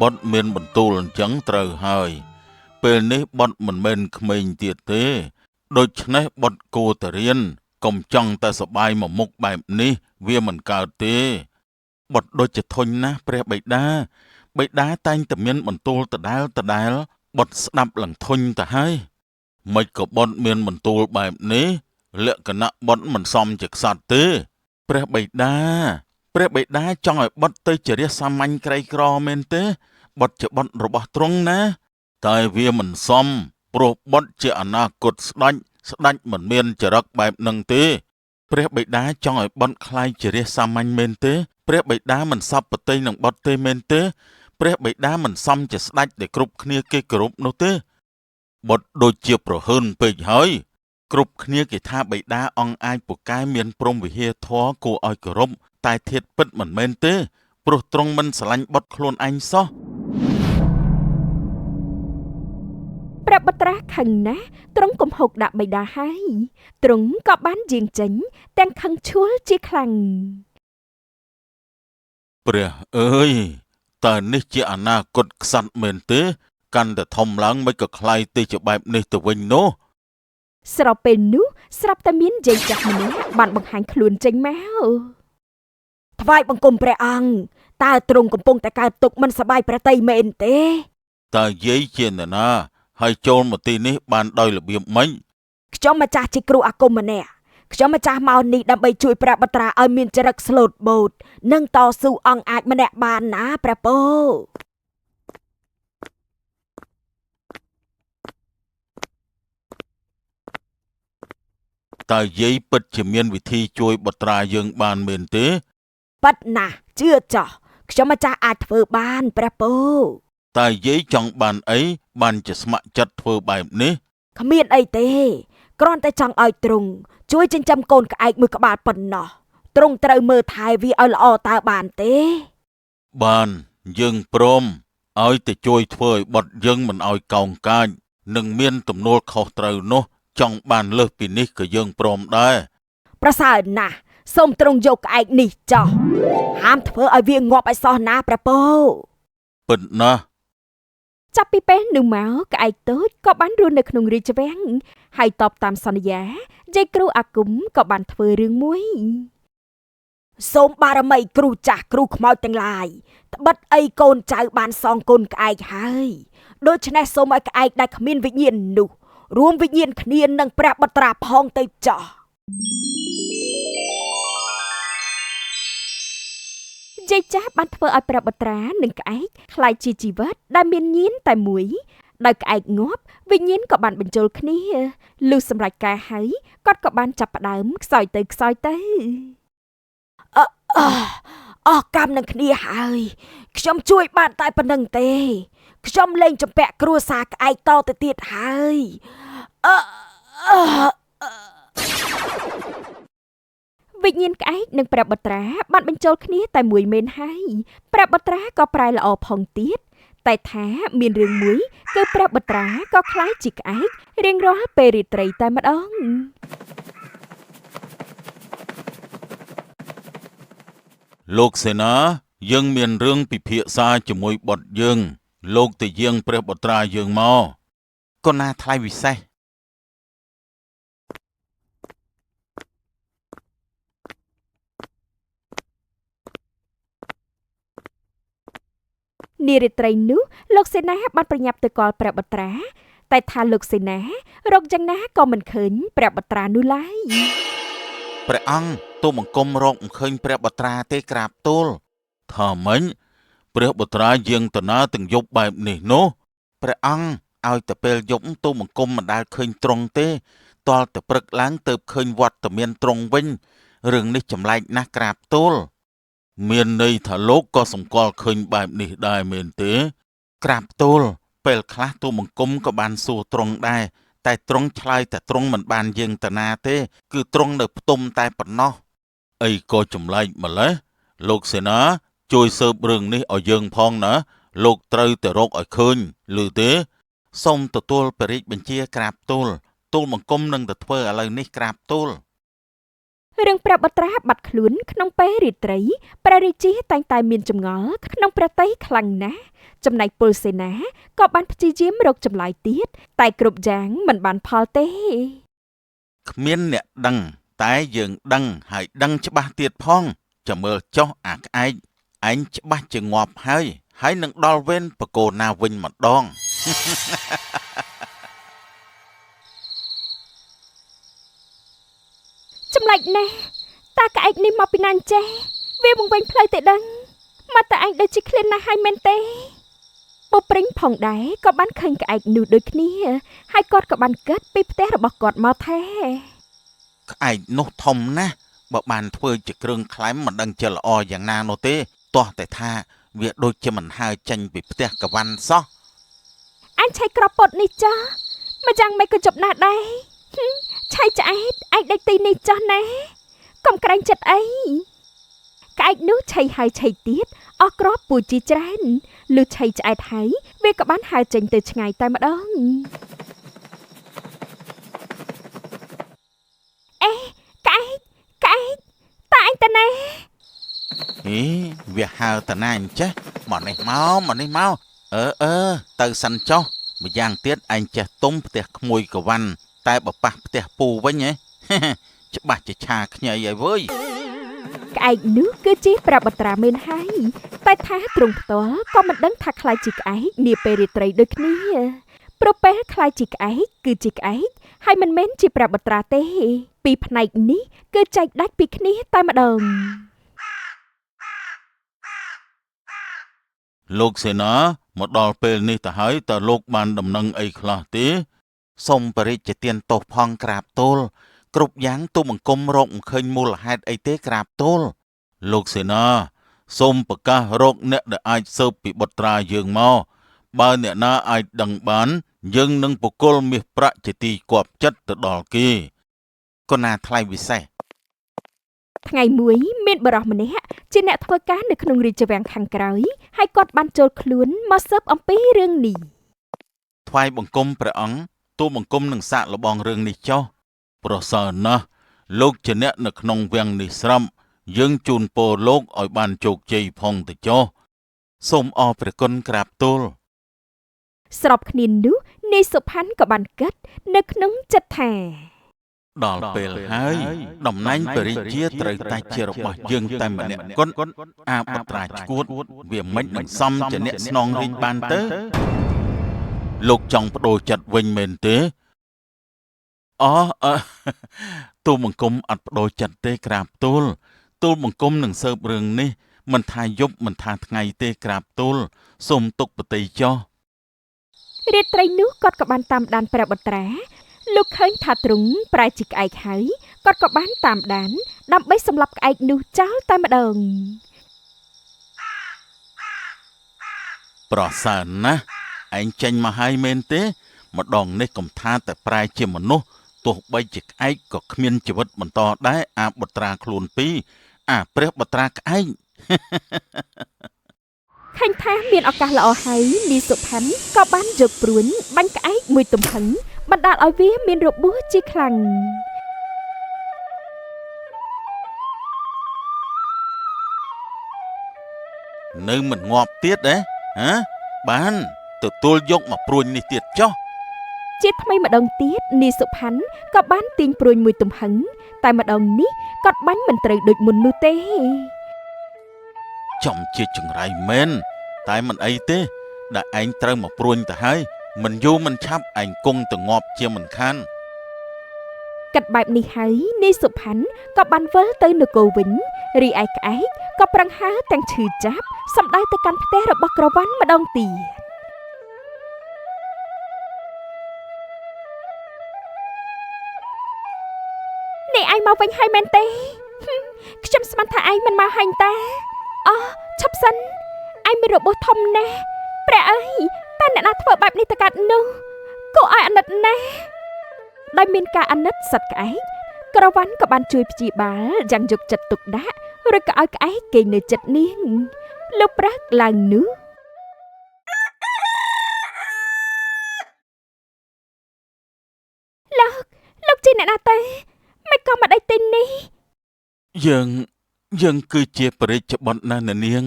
បុត្រមានបន្ទូលអញ្ចឹងត្រូវហើយពេលនេះបុត្រមិនមែនក្មេងទៀតទេដូច្នេះបុត្រគួរតែរៀនកុំចង់តែសប្បាយមួយមុខបែបនេះវាមិនកើតទេបុត្រដូចជាធុញណាស់ព្រះបិតាបិតាតែងតែមានបន្ទូលដដែលដដែលបុត្រស្ដាប់ឡើងធុញទៅហើយមិនក៏បុត្រមានបន្ទូលបែបនេះលក្ខណៈបុត្រមិនសមជាក្សត្រទេព្រះបិតាព្រះបិតាចង់ឲ្យបុត្រទៅជារាជសាមញ្ញក្រីក្រមែនទេបុត្រជាបុត្ររបស់ទ្រង់ណាតែវាមិនសមព្រោះបុត្រជាអនាគតស្ដេចស្ដេចមិនមានចរិតបែបនឹងទេព្រះបិតាចង់ឲ្យបុត្រក្លាយជារាជសាមញ្ញមែនទេព្រះបិតាមិនសពប្រតិនឹងបុត្រទេមែនទេព្រះបិតាមិនសមជាស្ដេចដែលគ្រប់គ្នាគេគោរពនោះទេបុត្រដូចជាប្រហើនពេកហើយគ្រប់គ្នាគេថាបិតាអង្គអាចពូកែមានព្រហ្មវិហារធម៌គួរឲ្យគោរពតែធាតុពិតមិនមែនទេព្រោះទ្រង់មិនស្រឡាញ់បុត្រខ្លួនឯងសោះ ព្រះបុត្រាខឹងណាស់ទ្រង់កំហុកដាក់បិតាហើយទ្រង់ក៏បានយាងចេញទាំងខឹងឈួលជាខ្លាំង ព្រះអើយតើនេះជាអនាគតក្សត្រមែនទេកាន់តែធំឡើងមិនក៏ក្លាយទៅជាបែបនេះទៅវិញនោះ ស្របពេលនោះស្រាប់តែមានយាយចាស់ម្នាក់បានបង្ហាញខ្លួនចេញមក ថ្វាយបង្គំព្រះអង្គតើទ្រង់កំពុងតែកើតទុក្ខមិនសប្បាយព្រះទ័យមែនទេ តើយាយជានរណាហើយចូលមកទីនេះបានដោយរបៀបម៉េច ខ្ញុំម្ចាស់ជាគ្រូអាគមម្នាក់ខ្ញុំម្ចាស់មកនេះដើម្បីជួយព្រះបុត្រាឲ្យមានចរិតស្លូតបូតនិងតស៊ូអង្គអាចម្នាក់បានណាព្រះពោ តើយាយពិតជាមានវិធីជួយបុត្រាយើងបានមែនទេ ប៉ិតណាស់ជឿចោះខ្ញុំម្ចាស់អាចធ្វើបានព្រះពោ តើយាយចង់បានអីបានជាស្ម័គ្រចិត្តធ្វើបែបនេះ គ្មានអីទេគ្រាន់តែចង់ឲ្យទ្រង់ជួយចិញ្ចឹមកូនក្អែកមួយក្បាលប៉ុណ្ណោះទ្រង់ត្រូវមើលថែវាឲ្យល្អតើបានទេ បានយើងព្រមឲ្យទៅជួយធ្វើឲ្យបុត្រយើងមិនឲ្យកោងកាចនិងមានទំនួលខុសត្រូវនោះចង់បានលើសពីនេះក៏យើងព្រមដែរ ប្រសើរណាស់សូមទ្រង់យកក្អែកនេះចោះហាមធ្វើឲ្យវាងាប់ឲ្យសោះណាព្រះពោ ពិតណាស់ ចាប់ពីពេលនោះមកក្អែកតូចក៏បានរស់នៅក្នុងរាជវាំងហើយតបតាមសន្យាយាយគ្រូអាគមក៏បានធ្វើរឿងមួយ សូមបារមីគ្រូចាស់គ្រូខ្មោចទាំងឡាយត្បិតអីកូនចៅបានសងគុណក្អែកហើយដូច្នេះសូមឲ្យក្អែកដែលគ្មានវិញ្ញាណនោះរួមវិញ្ញាណគ្នានឹងព្រះបុត្រាផងទៅចោះ យាយចាស់បានធ្វើឲ្យព្រះបុត្រានិងក្អែកក្លាយជាជីវិតដែលមានញៀនតែមួយដោយក្អែកងាប់វិញ្ញាណក៏បានបញ្ចូលគ្នាលុះសម្រេចការហើយគាត់ក៏បានចាប់ផ្ដើមខ្សោយទៅខ្សោយទៅ អអស់កម្មនឹងគ្នាហើយខ្ញុំជួយបានតែប៉ុណ្្នឹងទេខ្ញុំលែងចម្ពាក់គ្រួសារក្អែកតទៅទៀតហើយអឺ វិញ្ញាណក្អែកនិងព្រះបុត្រាបានបញ្ចូលគ្នាតែមួយមែនហើយព្រះបុត្រាក៏ប្រែល្អផងទៀតតែថាមានរឿងមួយគឺព្រះបុត្រាក៏ក្លាយជាក្អែករៀងរាល់ពេលរាត្រីតែម្ដង លោកសេនាយើងមានរឿងពិភាក្សាជាមួយបុត្រយើង លោកទៅយាងព្រះបុត្រាយើងមកកូនណាថ្លៃវិសេស នារាត្រីនោះលោកសេនាបានប្រញាប់ទៅកល់ព្រះបុត្រាតែថាលោកសេនារកយ៉ាងណាក៏មិនឃើញព្រះបុត្រានោះឡើយ ព្រះអង្គទូបង្គំរកមិនឃើញព្រះបុត្រាទេក្រាបទូលថាម៉េចព្រះបុត្រាយាងទៅណាទាំងយប់បែបនេះនោះព្រះអង្គឲ្យតែពេលយប់ទូបង្គំមិនដែលឃើញទ្រង់ទេទាល់តែព្រឹកឡើងទើបឃើញវត្តមានទ្រង់វិញរឿងនេះចម្លែកណាស់ក្រាបទូលមានន័យថាលោកក៏សម្គាល់ឃើញបែបនេះដែរមែនទេក្រាបទូលពេលខ្លះទូបង្គំក៏បានសួរទ្រង់ដែរតែទ្រង់ឆ្លើយតែទ្រង់មិនបានយាងទៅណាទេគឺទ្រង់នៅផ្ទុំតែប៉ុណ្ណោះអីក៏ចម្លែកម្ល៉េះលោកសេនាជួយស៊ើបរឿងនេះឲ្យយើងផងណាលោកត្រូវតែរកឲ្យឃើញឮទេសូមទទួលព្រះរាជបញ្ជាក្រាបទូលទូលបង្គំនឹងទៅធ្វើឥឡូវនេះក្រាបទូល រឿងព្រះបុត្រាបាត់ខ្លួនក្នុងពេលរាត្រីព្រះរាជាតែងតែមានចម្ងល់ក្នុងព្រះទ័យខ្លាំងណាស់ចំណែកពលសេនាក៏បានព្យាយាមរកចម្លើយទៀតតែគ្រប់យ៉ាងមិនបានផលទេ គ្មានអ្នកដឹងតែយើងដឹងហើយដឹងច្បាស់ទៀតផងចាំមើលចុះអាក្អែកឯងច្បាស់ជាងាប់ហើយហើយនឹងដល់វេនបកូនណាវិញម្ដង ចម្លែកណាស់តើក្អែកនេះមកពីណាអញ្ចេះវាបង្វែងផ្លូវទៅដឹងមកតែឯងដូចជាឃ្លានណាស់ហើយមែនទេពូព្រិញផងដែរក៏បានឃើញក្អែកនោះដូចគ្នាហើយគាត់ក៏បានគិតពីផ្ទះរបស់គាត់មកថា ក្អែកនោះធំណាស់បើបានធ្វើជាគ្រឿងក្លែមមិនដឹងជាល្អយ៉ាងណានោះទេទាស់តែថាវាដូចជាមិនហើរចេញពីផ្ទះកវ៉ាន់សោះ អញឆៃក្របពុតនេះចាស់ម្យ៉ាងមិនក៏ជប់ណាស់ដែរហឹមឆៃឆ្អែតឯងដេកទីនេះចាស់ណាកុំក្រែងចិត្តអីក្អែកនោះឆៃហើយឆៃទៀតអស់ក្របពូជជាច្រើនលុះឆៃឆ្អែតហើយវាក៏បានហើរចេញទៅឆ្ងាយតែម្ដងអេក្អែកក្អែកតើឯងទៅណា ហីវាហើរតាណាអញ្ចេះមកនេះមកមកនេះមកអឺទៅសិនចុះម្យ៉ាងទៀតឯងចេះទុំផ្ទះក្មួយកវ៉ាន់តែបើប៉ះផ្ទះពូវិញហ៎ ច្បាស់ជាឆាខ្ញីហើយវើយ ក្អែកនោះគឺជាព្រះបុត្រាមែនហើយតែថាទ្រង់ផ្ទាល់ក៏មិនដឹងថាក្លាយជាក្អែកនាពេលរាត្រីដូចគ្នាព្រោះពេលក្លាយជាក្អែកគឺជាក្អែកហើយមិនមែនជាព្រះបុត្រាទេពីផ្នែកនេះគឺចែកដាច់ពីគ្នាតែម្ដង លោកសេនាមកដល់ពេលនេះទៅហើយតើលោកបានដំណឹងអីខ្លះទេសូមព្រះរាជទានទោសផងក្រាបទូលគ្រប់យ៉ាងទូបង្គំរកមិនឃើញមូលហេតុអីទេក្រាបទូលលោកសេនាសូមប្រកាសរកអ្នកដែលអាចស៊ើបពីបុត្រាយើងមកបើអ្នកណាអាចដឹងបានយើងនឹងប្រគល់មាសប្រាក់ជាទីគាប់ចិត្តទៅដល់គេកូនណាថ្លៃវិសេស ថ្ងៃមួយមានបុរសម្នាក់ជាអ្នកធ្វើការនៅក្នុងរាជវាំងខាងក្រោយហើយគាត់បានចូលខ្លួនមកស៊ើបអំពីរឿងនេះ ថ្វាយបង្គំព្រះអង្គទូលបង្គំនឹងសាកល្បងរឿងនេះចុះប្រសើរណាស់លោកជាអ្នកនៅក្នុងវាំងនេះស្រាប់យើងជូនពរលោកឲ្យបានជោគជ័យផងទៅចុះសូមអរព្រះគុណក្រាបទូល ស្របគ្នានោះនាយសុផាន់ក៏បានគិតនៅក្នុងចិត្តថា ដល់ពេលហើយតំណែងព្រះរាជាត្រូវតែជារបស់យើងតែម្នាក់គត់អាបុត្រាឈួតវាមិននឹងសមជាអ្នកស្នងរាជបានទៅលោកចង់បដូរចិត្តវិញមែនទេ អូអឺ ទូលបង្គំអត់បដូរចិត្តទេក្រាបទូលទូលបង្គំនឹងស៊ើបរឿងនេះមិនថាយប់មិនថាថ្ងៃទេក្រាបទូលសូមទុកប្រតិចុះ រាត្រីនោះគាត់ក៏បានតាមដានព្រះបុត្រាលោកឃើញថាទ្រង់ប្រែជាក្អែកហើយគាត់ក៏បានតាមដានដើម្បីសម្លាប់ក្អែកនោះចោលតែម្ដង ប្រសើរណាស់ឯងចេញមកហើយមែនទេម្ដងនេះកុំថាតែប្រែជាមនុស្សទោះបីជាក្អែកក៏គ្មានជីវិតបន្តដែរអាបុត្រាខ្លួនពីរអាព្រះបុត្រាក្អែក ឃើញថាមានឱកាសល្អហើយនីសុផាន់ក៏បានយកព្រួញបាញ់ក្អែកមួយទំហឹងបណ្ដាលឲ្យវាមានរបួសជាខ្លាំង នៅមិនងាប់ទៀតទេហ៎បានទទួលយកមកព្រួញនេះទៀតចុះ ជាថ្មីម្ដងទៀតនីសុផាន់ក៏បានទាញព្រួញមួយទំហឹងតែម្ដងនេះគាត់បាញ់មិនត្រូវដូចមុននោះទេ ចំជាចង្រៃមែនតែមិនអីទេដែលឯងត្រូវមកព្រួញទៅហើយមិនយូរមិនឆាប់ឯងគង់ទៅងាប់ជាមិនខាន គិតបែបនេះហើយនីសុផាន់ក៏បានវិលទៅនគរវិញរីឯក្អែកក៏ប្រឹងហើរទាំងឈឺចាប់សម្ដៅទៅកាន់ផ្ទះរបស់ក្រវ៉ាន់ម្ដងទៀតនេះឯងមកវិញហើយមែនទេខ្ញុំស្មានថាឯងមិនមកហើយតាអូឈប់សិនឯងមានរបួសធំណាស់ព្រះអើយតើអ្នកណាធ្វើបែបនេះទៅកាត់នោះគួរឲ្យអាណិតណាស់ដោយមានការអាណិតសត្វក្អែកក្រវ៉ាន់ក៏បានជួយព្យាបាលយ៉ាងយកចិត្តទុកដាក់ឬក៏ឲ្យក្អែកគេងនៅចិត្តនាងលោកប្រាក់ឡើងនោះលោកជាអ្នកណាទេមិនក៏មកដៃទីនេះ យើងគឺជាព្រះរាជបុត្រណាស់អ្នកនាង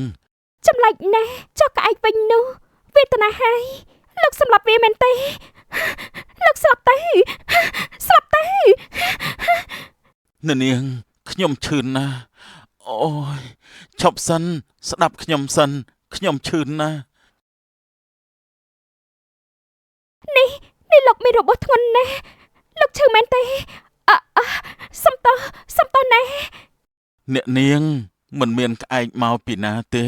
ចម្លែកណាស់ចុះក្អែកវិញនោះវេទនាហើយលោកសម្លាប់វាមែនទេលោកស្លាប់ទៅស្លាប់ទៅ អ្នកនាងខ្ញុំឈឺណាស់អូយឈប់សិនស្ដាប់ខ្ញុំសិនខ្ញុំឈឺណាស់ នេះលោកមានរបួសធ្ងន់ណាស់លោកឈឺមែនទេអសុំតោះណាស់ អ្នកនាងមិនមានក្អែកមកពីណាទេ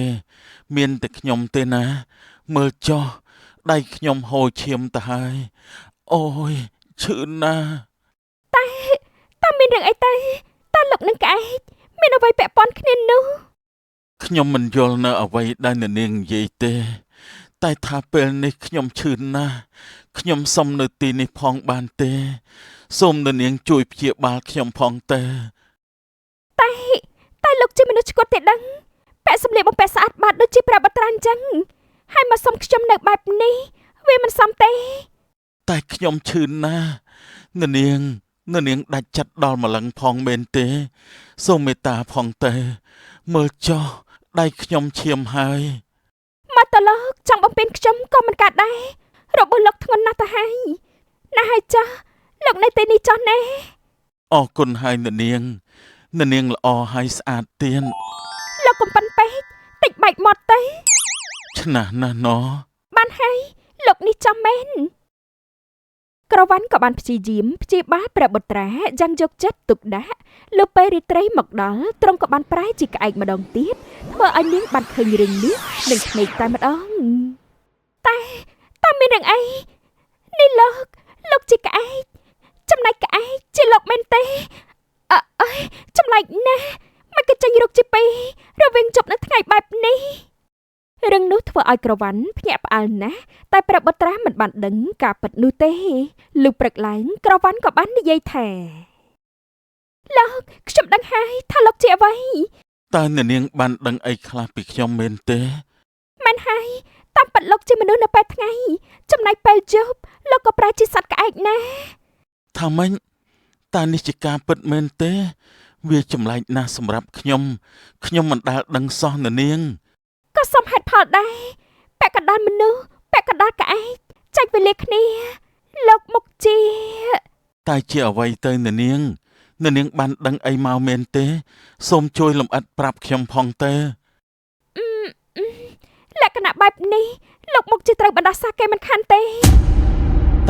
មានតែខ្ញុំទេណាមើលចុះដៃខ្ញុំហូរឈាមទៅហើយអូយឈឺណាស់ តែតើមានរឿងអីទៅតើលោកនឹងក្អែកមានអ្វីពាក់ព័ន្ធគ្នានោះ ខ្ញុំមិនយល់នៅអ្វីដែលអ្នកនាងនិយាយទេ តែថាពេលនេះខ្ញុំឈឺណាស់ខ្ញុំសុំនៅទីនេះផងបានទេសូមអ្នកនាងជួយព្យាបាលខ្ញុំផងទេ តែលោកជាមនុស្សឆ្កួតទេដឹងពាក់សម្លៀកបំពាក់ស្អាតបាតដូចជាព្រះបុត្រាអញ្ចឹងហើយមកសុំខ្ញុំនៅបែបនេះវាមិនសមទេ តែខ្ញុំឈឺណាស់អ្នកនាងដាច់ចិត្តដល់ម្លឹងផងមែនទេសូមមេត្តាផងទេមើលចុះដៃខ្ញុំឈាមហើយ មកតលោកចង់បំពេញខ្ញុំក៏មិនកើតដែររបួសលោកធ្ងន់ណាស់ទៅហើយណាស់ហើយចាស់លោកនៅទីនេះចុះណែ អរគុណហើយអ្នកនាងអ្នកនាងល្អហើយស្អាតទៀត លោកកំប៉ិនពេកតិចបែកមាត់ទៅ ឆ្នះណាស់ណ បានហើយលោកនេះចំមែនក្រវ៉ាន់ក៏បានព្យាយាមព្យាបាលព្រះបុត្រាយ៉ាងយកចិត្តទុកដាក់លោកពេលរាត្រីមកដល់ទ្រង់ក៏បានប្រែជាក្អែកម្ដងទៀតធ្វើឲ្យនាងបានឃើញរឿងនេះនឹងភ្នែកតែម្ដងតែតើមានរឿងអីនេះលោកជាក្អែកចំណែកក្អែកជាលោកមែនទេអើយចម្លែកណាស់មិនក៏ចេញរកជាពីររវាងជប់នឹងថ្ងៃបែបនេះរឿងនោះធ្វើឲ្យក្រវ៉ាន់ភ្ញាក់ផ្អើលណាស់តែព្រះបុត្រាមិនបានដឹងការពិតនោះទេលុះព្រឹកឡើងក្រវ៉ាន់ក៏បាននិយាយថាលោកខ្ញុំដឹងហើយថាលោកជាអ្វី តើអ្នកនាងបានដឹងអីខ្លះពីខ្ញុំមែនទេ មែនហើយតាមពិតលោកជាមនុស្សនៅពេលថ្ងៃចំណែកពេលយប់លោកក៏ប្រែជាសត្វក្អែកណាស់ ថាម៉េចតើនេះជាការពិតមែនទេវាចម្លែកណាស់សម្រាប់ខ្ញុំខ្ញុំមិនដែលដឹងសោះអ្នកនាង ក៏សមហេតុផលដែរពាក់កណ្ដាលមនុស្សពាក់កណ្ដាលក្អែកចែកវេលាគ្នាលោកមុខជា តែជាអ្វីទៅអ្នកនាងអ្នកនាងបានដឹងអីមកមែនទេសូមជួយលម្អិតប្រាប់ខ្ញុំផងទេ លក្ខណៈបែបនេះលោកមុខជាត្រូវបណ្ដាសាគេមិនខានទេ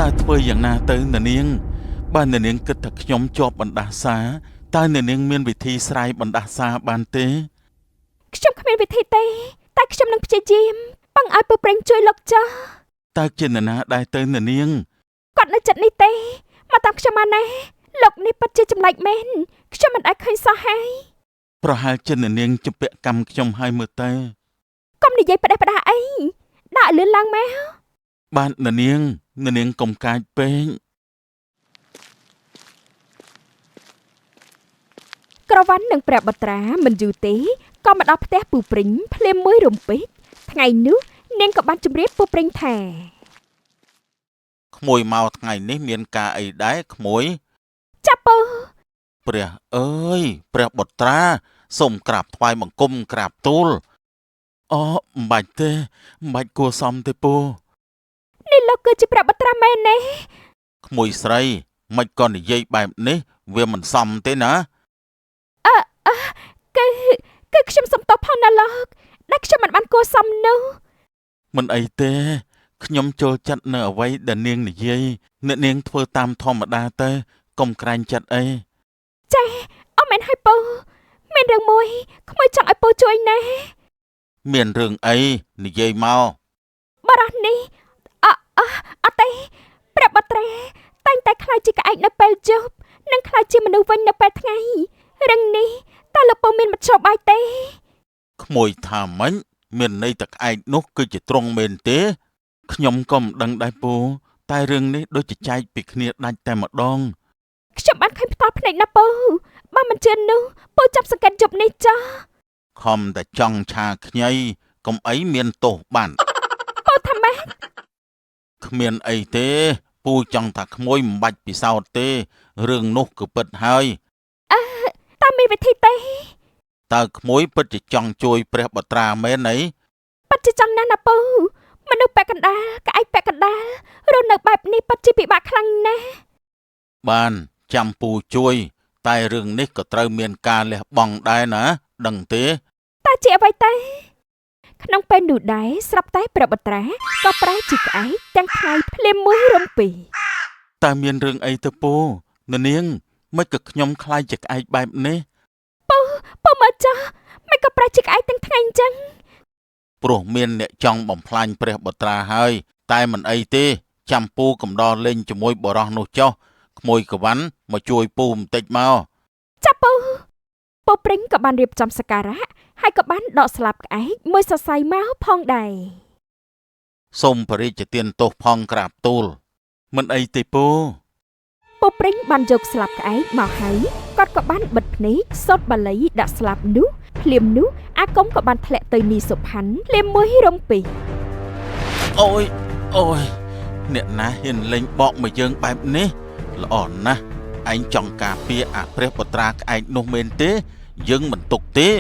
តើធ្វើយ៉ាងណាទៅអ្នកនាង បើអ្នកនាងគិតថាខ្ញុំជាប់បណ្ដាសាតើអ្នកនាងមានវិធីស្រាយបណ្ដាសាបានទេ ខ្ញុំគ្មានវិធីទេតែខ្ញុំនឹងព្យាយាមពឹងឲ្យពូព្រិញជួយលោកចុះ តើជានរណាដែរទៅអ្នកនាង គាត់នៅចិត្តនេះទេមកតាមខ្ញុំមកណាលោកនេះពិតជាចម្លែកមែនខ្ញុំមិនអាចឃើញសោះហើយ ប្រហែលជាអ្នកនាងជំពាក់កម្មខ្ញុំហើយមើលទៅ កុំនិយាយផ្ដេសផ្ដាសអីដាក់លឿនឡើងមក បាទអ្នកនាងអ្នកនាងកុំកាចពេក ក្រវ៉ាន់និងព្រះបុត្រាមិនយូរទេក៏មកដល់ផ្ទះពូព្រិញភ្លាមមួយរំពេចថ្ងៃនោះនាងក៏បានជម្រាបពូព្រិញថា ក្មួយមកថ្ងៃនេះមានការអីដែរក្មួយ ចាប់ពូ ព្រះអើយព្រះបុត្រាសូមក្រាបថ្វាយបង្គំក្រាបទូលអូមិនបាច់ទេមិនបាច់គួរសមទេពូ នេះលោកគឺជាព្រះបុត្រាមែនទេ ក្មួយស្រីមិនក៏និយាយបែបនេះវាមិនសមទេណា គឺគឺខ្ញុំសុំទោសផងណាលោកដែលខ្ញុំមិនបានគួរសមនោះ មិនអីទេខ្ញុំចូលចិត្តនៅអ្វីដែលនាងនិយាយអ្នកនាងធ្វើតាមធម្មតាទៅកុំក្រែងចិត្តអី ចាអមែនហើយពូមានរឿងមួយក្មួយចង់ឲ្យពូជួយណា មានរឿងអីនិយាយមក បរោះនេះអអអត់ទេព្រះបុត្រាតែងតែខ្លាចជាក្អែកនៅពេលយប់និងខ្លាចជាមនុស្សវិញនៅពេលថ្ងៃរឿងនេះតើលោកពូមានមធ្យោបាយទេ ក្មួយថាម៉េចមានន័យតែក្អែកនោះគឺជាទ្រង់មែនទេខ្ញុំក៏មិនដឹងដែរពូតែរឿងនេះដូចជាចែកពីគ្នាដាច់តែម្ដង ខ្ញុំបានឃើញផ្ទាល់ភ្នែកណាពូបើមិនជឿនោះពូចាប់សង្កេតយប់នេះចុះ ខំតែចង់ឆាខ្ញីកុំអីមានទោសបាន ពូថាម៉េច គ្មានអីទេពូចង់ថាក្មួយមិនបាច់ពិសោធន៍ទេរឿងនោះគឺពិតហើយ តើមានវិធីទេ តើក្មួយពិតជាចង់ជួយព្រះបុត្រាមែនអី ពិតជាចង់ណាស់ណាពូមនុស្សពាក់កណ្ដាលក្អែកពាក់កណ្ដាលរស់នៅបែបនេះពិតជាពិបាកខ្លាំងណាស់ បានចាំពូជួយ តែរឿងនេះក៏ត្រូវមានការលះបង់ដែរណាដឹងទេ តើជាអ្វីទេក្នុងពេលនោះដែរស្រាប់តែព្រះបុត្រាក៏ប្រែជាក្អែកទាំងថ្ងៃភ្លាមមួយរំពី តើមានរឿងអីទៅពូនាងមិនក៏ខ្ញុំខ្លាចជាក្អែកបែបនេះ ពូមើលចុះមិនក៏ប្រែជាក្អែកទាំងថ្ងៃអញ្ចឹង ព្រោះមានអ្នកចង់បំផ្លាញព្រះបុត្រាហើយតែមិនអីទេចាំពូកំដរលេងជាមួយបរោះនោះចុះក្មួយកវ៉ាន់មកជួយពូបន្តិចមក ចាប់ពូពូព្រិញក៏បានរៀបចំសក្ការៈហើយក៏បានដកស្លាបក្អែកមួយសរសៃមកផងដែរ សូមព្រះរាជទានទោសផងក្រាបទូលមិនអីទេពូ ពូព្រិញបានយកស្លាបក្អែកមកហើយគាត់ក៏បានបិទភ្នែកសូត្របាលីដាក់ស្លាបនោះភ្លាមនោះអាគមក៏បានធ្លាក់ទៅនីសុផាន់ភ្លាមមួយរំពី អូយអូយអ្នកណាហ៊ានលេងបកមកយើងបែបនេះល្អណាស់ឯងចង់ការពារអាព្រះបុត្រាក្អែកនោះមែនទេយើងមិនទុកទេ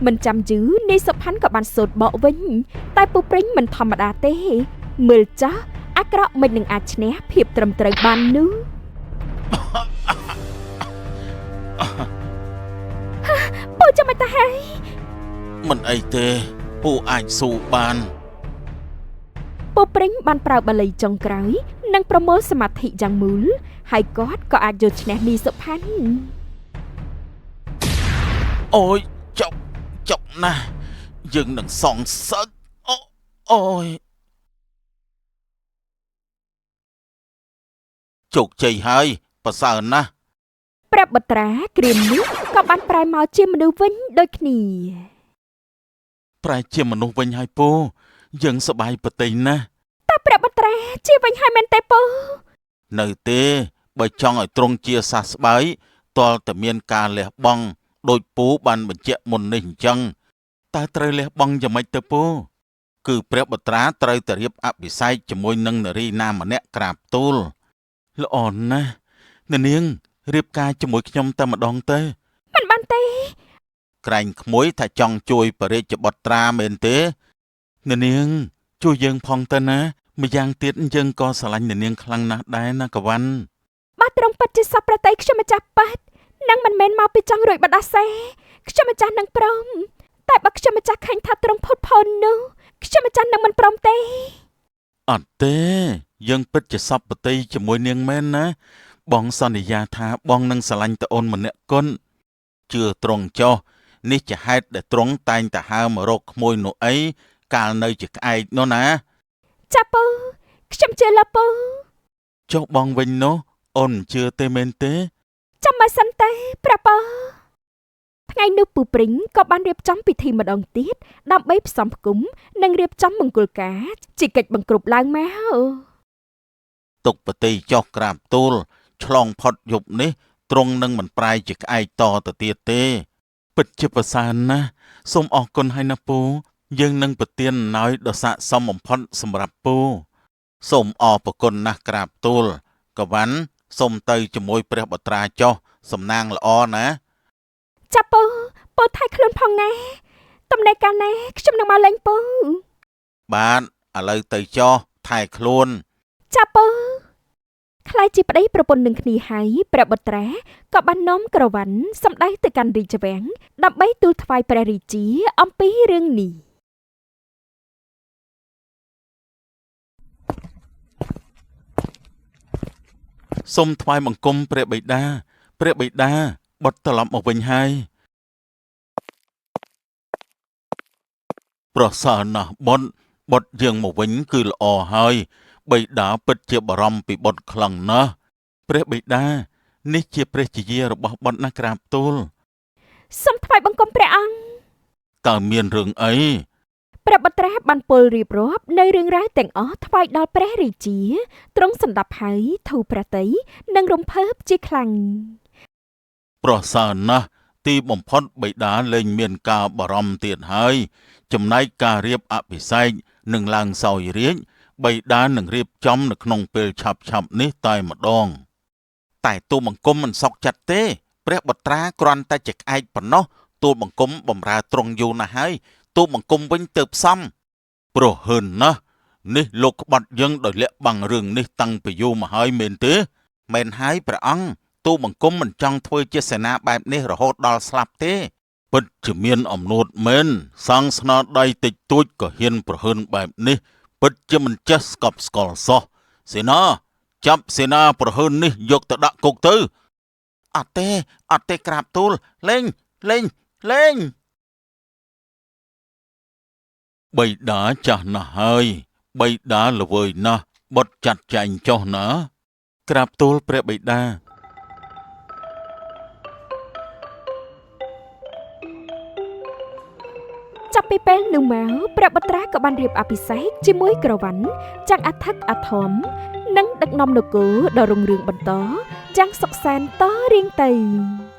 មិនចាំយូរនីសុផាន់ក៏បានសូត្របកវិញតែពូព្រិញមិនធម្មតាទេមើលចាស់អាក្រក់មិននឹងអាចឈ្នះភាពត្រឹមត្រូវបាននោះពូចាំមិនទៅហើយ មិនអីទេពូអាចស៊ូបាន ពូព្រិញបានប្រើបាលីចុងក្រោយនិងប្រមូលសមាធិយ៉ាងមូលហើយគាត់ក៏អាចយកឈ្នះនីសុផាន់ អូយចុកចុកណាស់យើងនឹងសងសឹកអូអូយជោគជ័យហើយប្រសើរណាស់ ព្រះបុត្រាគ្រាមនេះក៏បានប្រែមកជាមនុស្សវិញដូចគ្នា ប្រែជាមនុស្សវិញហើយពូយើងសប្បាយប្រតិយណាស់ តើព្រះបុត្រាជាវិញហើយមែនទេពូ នៅទេបើចង់ឲ្យទ្រង់ជាសះស្បើយទាល់តែមានការលះបង់ដោយពូបានបញ្ជាក់មុននេះអញ្ចឹងតើត្រូវលះបង់យ៉ាងម៉េចទៅពូគឺព្រះបុត្រាត្រូវតែរៀបអភិសេកជាមួយនឹងនារីណាម្នាក់ក្រាបទូលល្អណាស់អ្នកនាងរៀបការជាមួយខ្ញុំតែម្ដងទៅ មិនបានទេ ក្រែងក្មួយថាចង់ជួយព្រះរាជបុត្រាមែនទេអ្នកនាងជួយយើងផងទៅណាម្យ៉ាងទៀតយើងក៏ស្រឡាញ់អ្នកនាងខ្លាំងណាស់ដែរណាកវ៉ាន់ បើទ្រង់ពិតជាសពប្រតិយខ្ញុំម្ចាស់ប៉ាត់នឹងមិនមែនមកពីចង់រួចបណ្ដាសេខ្ញុំម្ចាស់នឹងព្រមតែបើខ្ញុំម្ចាស់ឃើញថាទ្រង់ផុតផុននោះខ្ញុំម្ចាស់នឹងមិនព្រមទេ អត់ទេយើងពិតជាសពប្រតិយជាមួយនាងមែនណា បងសន្យាថាបងនឹងស្រឡាញ់តអូនម្នាក់គន់ជឿត្រង់ចុះនេះជាហេតុដែលត្រង់តែងតែហើមករកក្មួយនោះអីកាលនៅជាក្អែកនោះណាចាពូខ្ញុំជឿលើពូចុះបងវិញនោះអូនមិនជឿទេមែនទេចាំមកសិនទេព្រះពូថ្ងៃនោះពូព្រីងក៏បានរៀបចំពិធីម្ដងទៀតដើម្បីផ្សំផ្គុំនិងរៀបចំមង្គលការជាកិច្ចបង្គ្រប់ឡើងមកទុកប្រតិចុះក្រាបទូលឆ្លងផុតយប់នេះទ្រង់នឹងមិនប្រែជាក្អែកតទៅទៀតទេពិតជាប្រសើរណាស់សូមអរគុណហើយណាពូយើងនឹងប្រទានអំណោយដ៏ស័ក្តិសមបំផុតសម្រាប់ពូសូមអរព្រគុណណាស់ក្រាបទូលកវ៉ាន់សូមទៅជាមួយព្រះបុត្រាចុះសំណាងល្អណាចាពូពូថៃខ្លួនផងណាតំណែងកាលណាខ្ញុំនឹងមកលេងពូបាទឥឡូវទៅចុះថែខ្លួនចាពូខ្លាយជាប្តីប្រពន្ធនឹងគ្នាហើយព្រះបុត្រាក៏បាននាំក្រវ៉ាន់សម្ដៅទៅកាន់រាជវាំងដើម្បីទូលថ្វាយព្រះរាជាអំពីរឿងនេះសូមថ្វាយបង្គំព្រះបិតាព្រះបិតាបុត្រត្រឡប់មកវិញហើយប្រសើរណាស់បុត្រយើងមកវិញគឺល្អហើយបិតាពិតជាបារម្ភពីបុត្រខ្លាំងណាស់ព្រះបិតានេះជាព្រះជាយារបស់បុត្រណាស់ក្រាបទូលសូមថ្វាយបង្គំព្រះអង្គតើមានរឿងអីព្រះបុត្រាបានពោលរៀបរាប់នៅរឿងរ៉ាវទាំងអស់ថ្វាយដល់ព្រះរាជាទ្រង់សម្ដាប់ហើយធូរព្រះទ័យនិងរំភើបជាខ្លាំងប្រសើរណាស់ទីបំផុតបិតាលែងមានការបារម្ភទៀតហើយចំណែកការរៀបអភិសេកនិងឡើងសោយរាជ្យបិតានឹងរៀបចំនៅក្នុងពេលឆាប់ៗនេះតែម្ដងតែទូលបង្គំមិនសុខចិត្តទេព្រះបុត្រាគ្រាន់តែជាក្អែកប៉ុណ្ណោះទូលបង្គំបំរើទ្រង់យូរណាស់ហើយទូលបង្គំវិញទៅផ្សំព្រោះហឺនណាស់នេះលោកក្បត់យើងដោយលាក់បាំងរឿងនេះតាំងពីយូរមកហើយមែនទេមែនហើយព្រះអង្គទូលបង្គំមិនចង់ធ្វើជាសេនាបែបនេះរហូតដល់ស្លាប់ទេពិតជាមានអំនួតមែនសាងស្នាដៃតិចតួចក៏ហ៊ានប្រហើនបែបនេះពិតជាមិនចេះស្កប់ស្កល់សោះសេនាចាប់សេនាប្រហើននេះយកទៅដាក់គុកទៅអត់ទេអត់ទេក្រាបទូលលេងលេងលេងបិតាចាស់ណាស់ហើយបិតាល្វើយណាស់បុត្រចាត់ចែងចុះណាក្រាបទូលព្រះបិតាចាប់ពីពេលនោះមកព្រះបុត្រាក៏បានរៀបអភិសេកជាមួយក្រវ៉ាន់ចាំងអធិកអធមនិងដឹកនាំនគរដ៏រុងរឿងបន្តចាំងសុខសាន្តតរៀងទៅ។